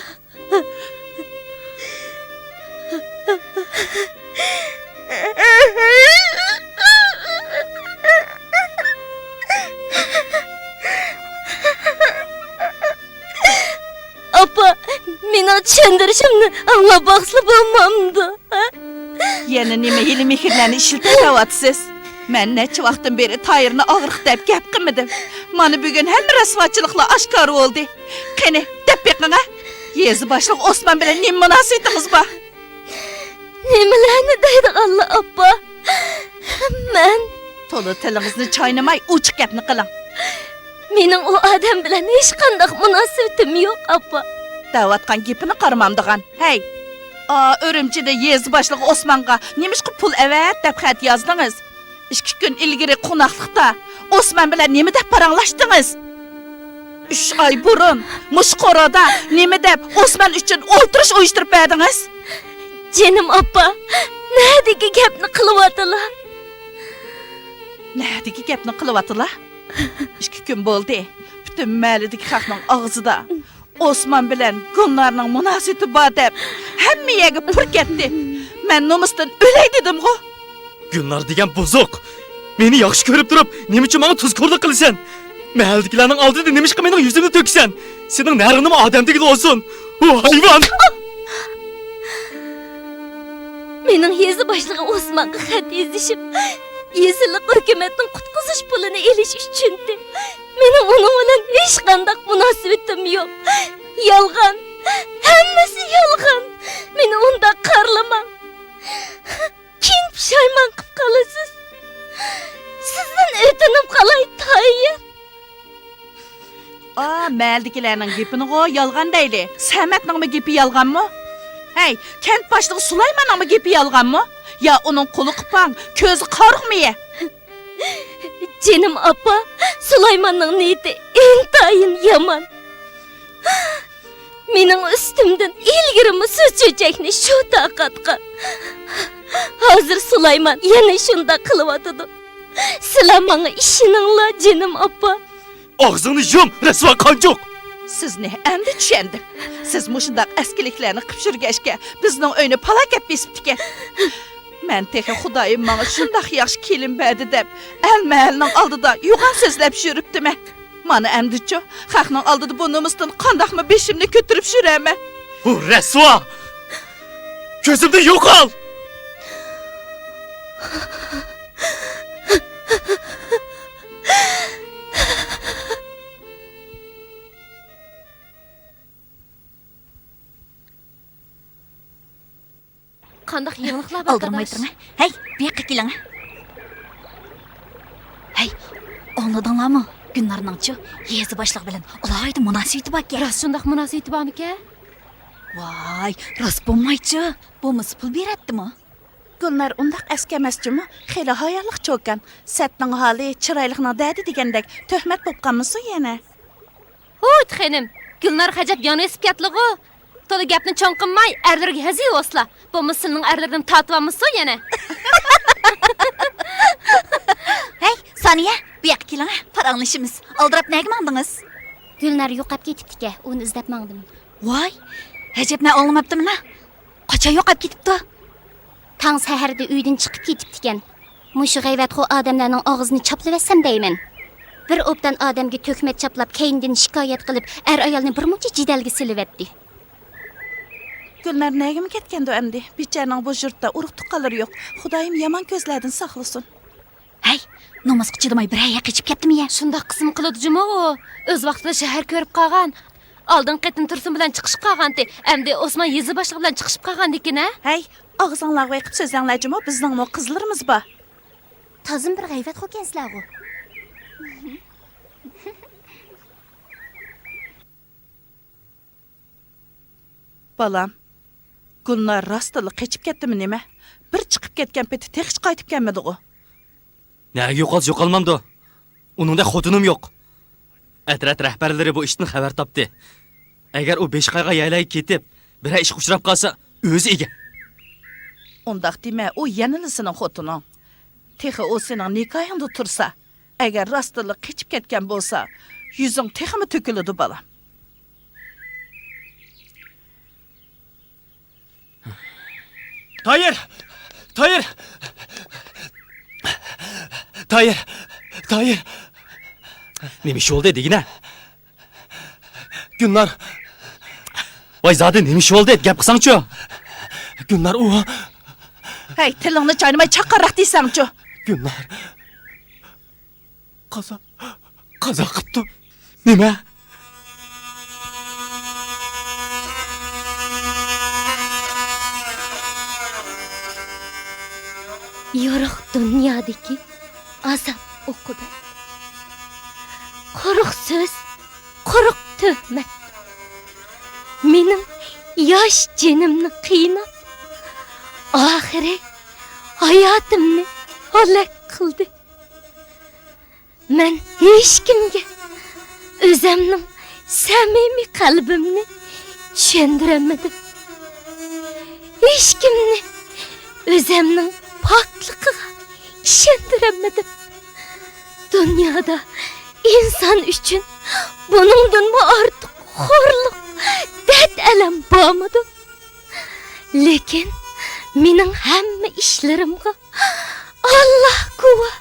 ئاپا، مېنىڭ چۈشەندۈرۈشۈمنى ئاڭلاپ باقسىلا بولمامدۇ؟ يەنە نېمە ھىيلە-مىكىرلەرنى ئىشلىتىۋاتىسىز؟ مەن نەچچە ۋاقىتتىن بېرى تايىرنى ئاغرىق دەپ گەپ قىلمىدىم. مانا بۈگۈن ھەممە رەسۋاچىلىقلار ئاشكارا بولدى. قېنى، دەپ بېقىڭ ھە! يېزا باشلىقى ئوسمان بىلەن نېمە مۇناسىۋىتىڭىز بار؟ نېمىلەرنى دەيدىغانلا، ئاپا؟ مەن. تولا تىلىڭىزنى چاينىماي، ئوچۇق گەپنى قىلىڭ. مېنىڭ ئۇ ئادەم بىلەن ھېچقانداق مۇناسىۋىتىم يوق، ئاپا. دەۋاتقان گېپىنى قارىمامدىغان. ھەي! ئا، ئۈرۈمچىدە يېزا باشلىقى ئوسمانغا نېمىشقا پۇل ئەۋەت دەپ خەت يازدىڭىز؟ ئىككى كۈن ئىلگىرى قوناقلىقتا ئوسمان بىلەن نېمە دەپ پاراڭلاشتىڭىز؟ ئۈچ ئاي بۇرۇن مۇشۇ قورۇدا نېمە دەپ ئوسمان ئۈچۈن ئولتۇرۇش ئۇيۇشتۇرۇپ بەردىڭىز؟ جېنىم ئاپا، نەدىكى گەپنى قىلىۋاتىلا؟ نەدىكى گەپنى قىلىۋاتىلا؟ ئىككى كۈن بولدى، پۈتۈن مەھەللىدىكى خەقنىڭ ئاغزىدا ئوسمان بىلەن گۈلنارنىڭ مۇناسىۋىتى بار دەپ، ھەممە يەرگە پۇر كەتتى. مەن نومۇستىن ئۆلەي دېدىمغۇ. گۈلنار دېگەن بۇزۇق. مېنى ياخشى كۆرۈپ تۇرۇپ، نېمە ئۈچۈن ماڭا تۇزكورلۇق قىلىسەن؟ مەھەللىدىكىلەرنىڭ ئالدىدا نېمىشقا مېنىڭ يۈزۈمنى تۆكىسەن؟ سېنىڭ نەرىڭنىمۇ ئادەم دېگىلى بولسۇن. ۋۇ ھايۋان! مېنىڭ يېزا باشلىقى ئوسمانغا خەت يېزىشىم يېزىلىق ھۆكۈمەتنىڭ قۇتقۇزۇش پۇلىنى ئېلىش ئۈچۈندى. مېنىڭ ئۇنىڭ بىلەن ھېچقانداق مۇناسىۋىتىم يوق. يالغان. ھەممىسى يالغان. مېنى ئۇنداق قارىلىماڭ. كېيىن پۇشايمان قىپ قالىسىز. سىزدىن ئۆتۈنۈپ قالاي، تايىر. ئا، مەھەللىدىكىلەرنىڭ گېپىنىغۇ يالغان دەيلى. سەمەتنىڭمۇ گېپى يالغانمۇ؟ ھەي، كەنت باشلىقى سۇلايماننىڭمۇ گېپى يالغانمۇ؟ يا ئۇنىڭ قولى قۇپاڭ، كۆزى قارىغۇمىيە؟ جېنىم ئاپا، سۇلايماننىڭ نىيىتى ئىنتايىن يامان. مېنىڭ ئۈستۈمدىن ئىلگىرىمۇ سۇ چۆچەكنى شۇ تارقاتقان. ھازىر سۇلايمان يەنە شۇنداق قىلىۋاتىدۇ. سىلەر ماڭا ئىشىنىڭلار، جېنىم ئاپا. ئاغزىڭنى يۇم، رەسۋا قانچۇق! سىزنى ئەمدى چۈشەندىم. سىز مۇشۇنداق ئەسكىلىكلەرنى قىپ يۈرگەچكە، بىزنىڭ ئۆينى پالاكەت بېسىپتىكەن. مەن تېخى خۇدايىم ماڭا شۇنداق ياخشى كېلىن بەردى دەپ، ئەل مەھەللىنىڭ ئالدىدا يوغان سۆزلەپ يۈرۈپتىمەن. مانا ئەمدىچۇ، خەقنىڭ ئالدىدا بۇ نومۇستىن قانداقمۇ بېشىمنى كۆتۈرۈپ يۈرەرمەن؟ ھۇ، رەسۋا! كۆزۈمدىن يوقال! قانداق يېڭىلىقلار بار، ئالدىرىماي قارداش؟ تۇرۇڭ. ھەي، بۇ ياققا كېلىڭ. ھەي، ئاڭلىدىڭلارمۇ؟ گۈلنارنىڭچۇ يېزا باشلىقى بىلەن ئالاھىدە مۇناسىۋىتى باركەن. راست شۇنداق مۇناسىۋىتى بارمىكەن؟ ۋاي، راست بولمايچۇ. بولمىسا پۇل بېرەتتىمۇ؟ گۈلنار ئۇنداق ئەسكى ئەمەس جۇمۇ، خېلى ھايالىق چوكان. سەتنىڭ ھالى، چىرايلىقنىڭ دەردى دېگەندەك تۆھمەت بوپ قالمىسۇن يەنە. ھويت خېنىم، گۈلنار غەجەپ يان ئېسىپ كەتلىغۇ. تولا گەپنى چوڭ قىلماي، ئەرلىرىگە ھەزىۋ ئوسلا. بولمىسا سىلىنىڭ ئەرلىرىدىن تارتىۋالمىسۇن يەنە. ھەي، سانىيە، بۇ ياققا كېلىڭە، پاراڭلىشىمىز. ئالدىراپ نەگە ماڭدىڭىز؟ گۈلنار يوقاپ كېتىپتىكەن، ئۇنى ئىزدەپ ماڭدىم. ۋاي، ئەجەب، نە ئاڭلىماپتىمەن ھە. قاچان يوقاپ كېتىپتۇ؟ تاڭ سەھەردە ئۆيدىن چىقىپ كېتىپتىكەن. مۇشۇ غەيۋەتخور ئادەملەرنىڭ ئاغزىنى چاپلىۋەتسەم دەيمەن. بىر ئوبدان ئادەمگە تۆھمەت چاپلاپ، كەينىدىن شىكايەت قىلىپ، ئەر-ئايالنى بىرمۇنچە جېدەلگە سېلىۋەتتى. گۈلنار نەگىمۇ كەتكەندۇ ئەمدى؟ بىچارىنىڭ بۇ يۇرتتا ئۇرۇق-تۇغقانلىرى يوق. خۇدايىم يامان كۆزلەردىن ساقلىسۇن. ھەي، نومۇسقا چىدىماي بىرەر يەرگە قېچىپ كەتتىمۇ يە؟ شۇنداق قىسىم قىلىدۇ جۇمۇ ئۇ. ئۆز ۋاقتىدا شەھەر كۆرۈپ قالغان. ئالدىنقى قېتىم تۇرسۇن بىلەن چىقىشىپ قالغانتى. ئەمدى ئوسمان يېزا باشلىقى بىلەن چىقىشىپ قالغاندىكىن ھە؟ ھەي، ئاغزىڭلارغا قويۇپ سۆزلەڭلار جۇمۇ، بىزنىڭمۇ قىزلىرىمىز بار. تازىمۇ بىر غەيۋەتخوركەنسىلەرغۇ. بالام، گۈلنار راستتىنلا قېچىپ كەتتىمۇ نېمە؟ بىر چىقىپ كەتكەن پېتى تېخىچە قايتىپ كەلمىدىغۇ؟ نەگە يوقالسا يوقالمامدۇ؟ ئۇنىڭدەك خوتۇنۇم يوق. ئەترەت رەھبەرلىرى بۇ ئىشتىن خەۋەر تاپتى. ئەگەر ئۇ بېشقاغا يەرلەرگە كېتىپ، بىرەر ئىشقا ئۇچراپ قالسا، ئۆزى ئىگە. ئۇنداق دېمە، ئۇ يەنىلا سېنىڭ خوتۇنۇڭ. تېخى ئۇ سېنىڭ نىكاھىڭدا تۇرسا، ئەگەر راستتىنلا قېچىپ كەتكەن بولسا، يۈزۈڭ تېخىمۇ تۆكۈلىدۇ، بالام. تايىر! تايىر! تايىر! تايىر! نېمە ئىش بولدى دېگىنە؟ گۈلنار. ۋاي زادى نېمە ئىش بولدى؟ گەپ قىلساڭچۇ. گۈلنار ئۇ. ھەي، تىلىڭنى چاينىماي چاققانراق دېسەڭچۇ. گۈلنار. قازا، قازا قىپتۇ. نېمە؟ يورۇق دۇنيادىكى ئازاب ئوقىدا. قۇرۇق سۆز، قۇرۇق تۆھمەت. مېنىڭ ياش جېنىمنى قىيناپ، ئاخىرى ھاياتىمنى ھالاك قىلدى. مەن ھېچكىمگە ئۆزەمنىڭ سەمىمىي قەلبىمنى چۈشەندۈرەلمىدىم. ھېچكىمنى ئۆزەمنىڭ پاكلىقىغا ئىشەندۈرەلمىدىم. دۇنيادا ئىنسان ئۈچۈن بۇنىڭدىنمۇ ئارتۇق خورلۇق، دەرد-ئەلەم بارمىدۇ؟ لېكىن مېنىڭ ھەممە ئىشلىرىمغا ئاللا گۇۋاھ.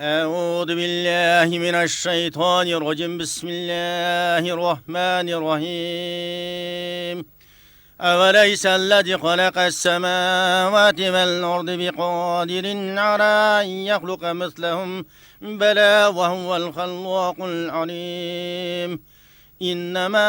أعوذ بالله من الشيطان الرجيم. بسم الله الرحمن الرحيم. أوليس الذي خلق السماوات والأرض بقادر على أن يخلق مثلهم؟ بلى وهو الخلاق العليم. إنما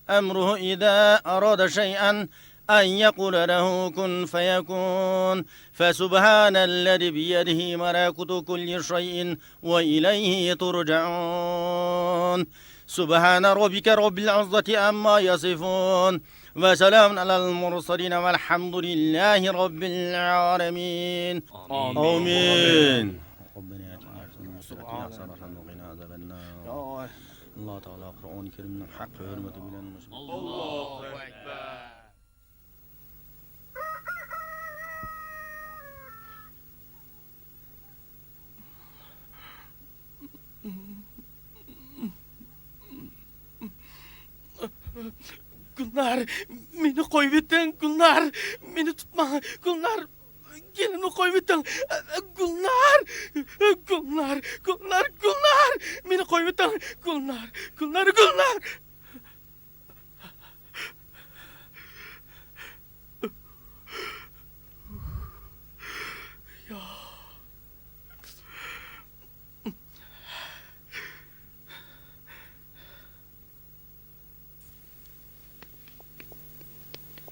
أمره إذا أراد شيئا أن يقول له كن فيكون. فسبحان الذي بيده ملكوت كل شيء وإليه ترجعون. سبحان ربك رب العزة عما يصفون. وسلام على المرسلين والحمد لله رب العالمين. آمين. ربنا آتنا في الدنيا حسنة وفي الآخرة حسنة وقنا عذاب النار. ئاللا تائالا قۇرئان كەرىمنىڭ ھەق ھۆرمىتى بىلەن مۇشۇ. ئاللاھۇ ئەكبەر. گۈلنار، مېنى قويۇۋېتىڭ، گۈلنار، مېنى تۇتماڭ، گۈلنار، گېلىمنى قويۇۋېتىڭ، گۈلنار، گۈلنار، گۈلنار، گۈلنار، مېنى قويۇۋېتىڭ، گۈلنار، گۈلنار، گۈلنار.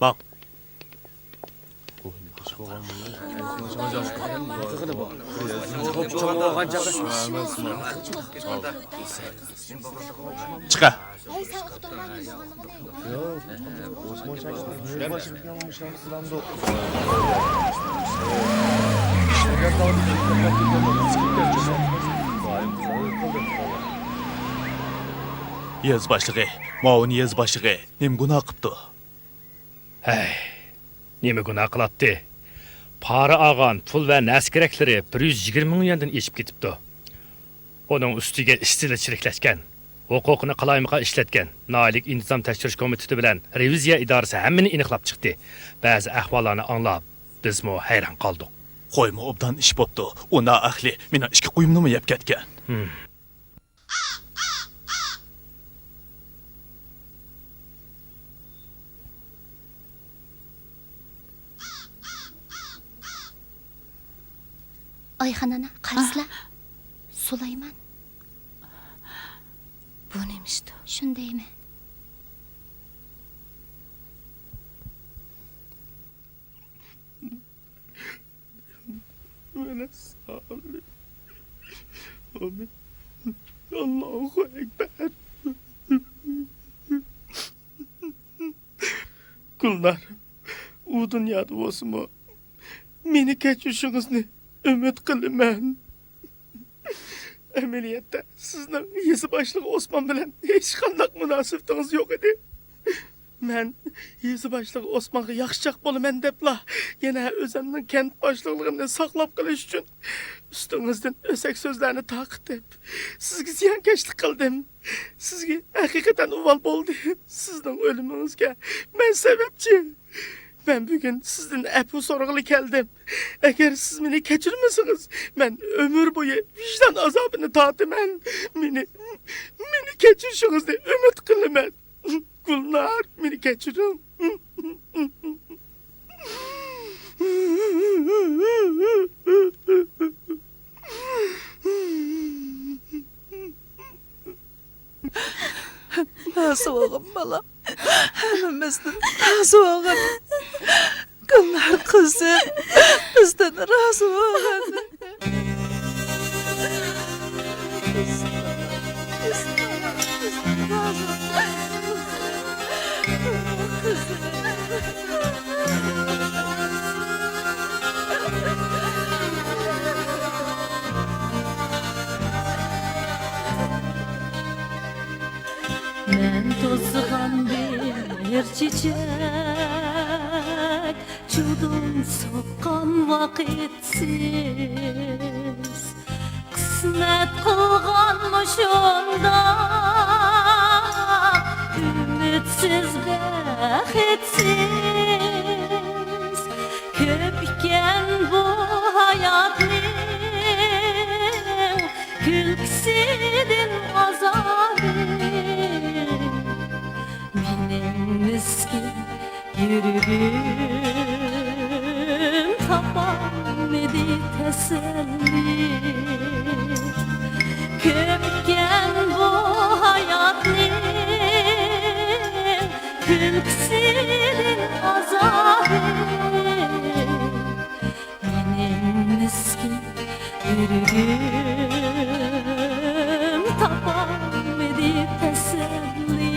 ماڭ. چىقە. يېزا باشلىقى، مۇئاۋىن يېزا باشلىقى نېمە گۇناھ قىپتۇ؟ ھەي، نېمە گۇناھ قىلاتتى؟ پارا ئالغان پۇل ۋە نەرسە-كېرەكلىرى بىر يۈز يىگىرمە مىڭ يۈەندىن ئېشىپ كېتىپتۇ. ئۇنىڭ ئۈستىگە ئىستىلى چىرىكلەشكەن، ھوقۇقىنى قالايمىقان ئىشلەتكەن. ناھىيەلىك ئىنتىزام تەكشۈرۈش كومىتېتى بىلەن رېۋىزىيە ئىدارىسى ھەممىنى ئېنىقلاپ چىقتى. بەزى ئەھۋاللارنى ئاڭلاپ، بىزمۇ ھەيران قالدۇق. قويمۇ ئوبدان ئىش بوپتۇ. ئۇ نائەقلى مېنىڭ ئىككى قويۇمنىمۇ يەپ كەتكەن. ھىم. ئايخان ئانا، قارىسىلا. سۇلايمان. بۇ نېمە ئىشتۇ؟ شۇنى دەيمەن. ئاللاھۇ ئەكبەر. گۈلنار، ئۇ دۇنيادا بولسىمۇ، مېنى كەچۈرۈشىڭىزنى ئۈمىد قىلىمەن. ئەمەلىيەتتە، سىزنىڭ يېزا باشلىقى ئوسمان بىلەن ھېچقانداق مۇناسىۋىتىڭىز يوق ئىدى. مەن يېزا باشلىقى ئوسمانغا ياخشىچاق بولىمەن دەپلا، يەنە ئۆزۈمنىڭ كەنت باشلىقلىقىمنى ساقلاپ قېلىش ئۈچۈن ئۈستىڭىزدىن ئۆسەك سۆزلەرنى تارقىتىپ، سىزگە زىيانكەشلىك قىلدىم. سىزگە ھەقىقەتەن ئۇۋال بولدى. سىزنىڭ ئۆلۈمىڭىزگە مەن سەۋەبچى. مەن بۈگۈن سىزدىن ئەپۇ سورىغىلى كەلدىم. ئەگەر سىز مېنى كەچۈرمىسىڭىز، مەن ئۆمۈر بويى ۋىجدان ئازابىنى تارتىمەن. مېنى، مېنى كەچۈرۈشىڭىزنى ئۈمىد قىلىمەن. گۈلنار، مېنى كەچۈرۈڭ. رازى بولغىن، بالام. ھەممىمىزدىن رازى بولغىن. گۈلنار قىزىم، بىزدىن رازى بولغىن. توزغان بىر چېچەك، چۇدۇم سوققان ۋاقىتسىز. قىسمەت قىلغان مۇشۇنداق ئۈمىدسىز، بەختسىز. كۆپ ئىكەن بۇ ھاياتنىڭ كۈلكىسىدىن ئازابى. مېنىڭ مىسكىن يۈرىكىم تاپالمىدى تەسەللى. كۆپكەن بۇ ھاياتنىڭ كۈلكىسىدىن ئازابى. مېنىڭ مىسكىن يۈرىكىم تاپالمىدى تەسەللى.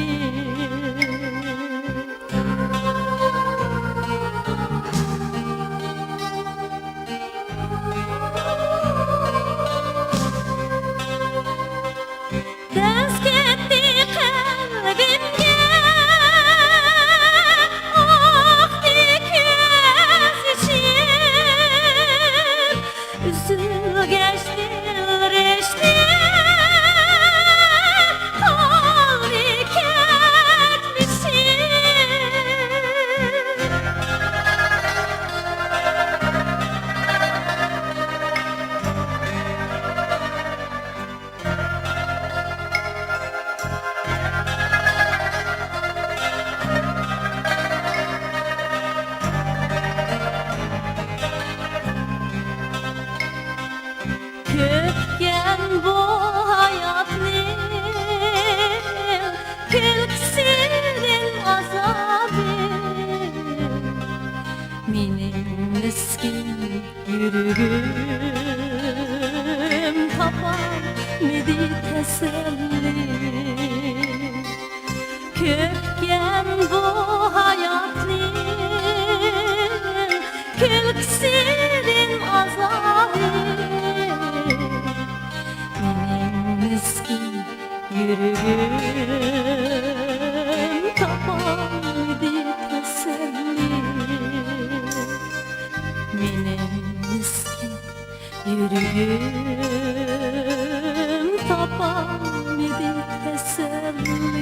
دەز كەتتى قەلبىمگە، ئاقتى كۆز يېشىم. ئۈزۈلگەچ دىل رىشتە، قالدى كەچمىشىم. كۆپكەن بۇ ھاياتنىڭ كۈلكىسىدىن ئازابى. مېنىڭ مىسكىن يۈرىكىم تاپالمىدى تەسەللى. كۆپكەن بۇ ھاياتنىڭ كۈلكىسىدىن ئازابى. مېنىڭ مىسكىن يۈرىكىم تاپالمىدى تەسەللى. مېنىڭ مىسكىن يۈرىكىم تاپالمىدى تەسەللى.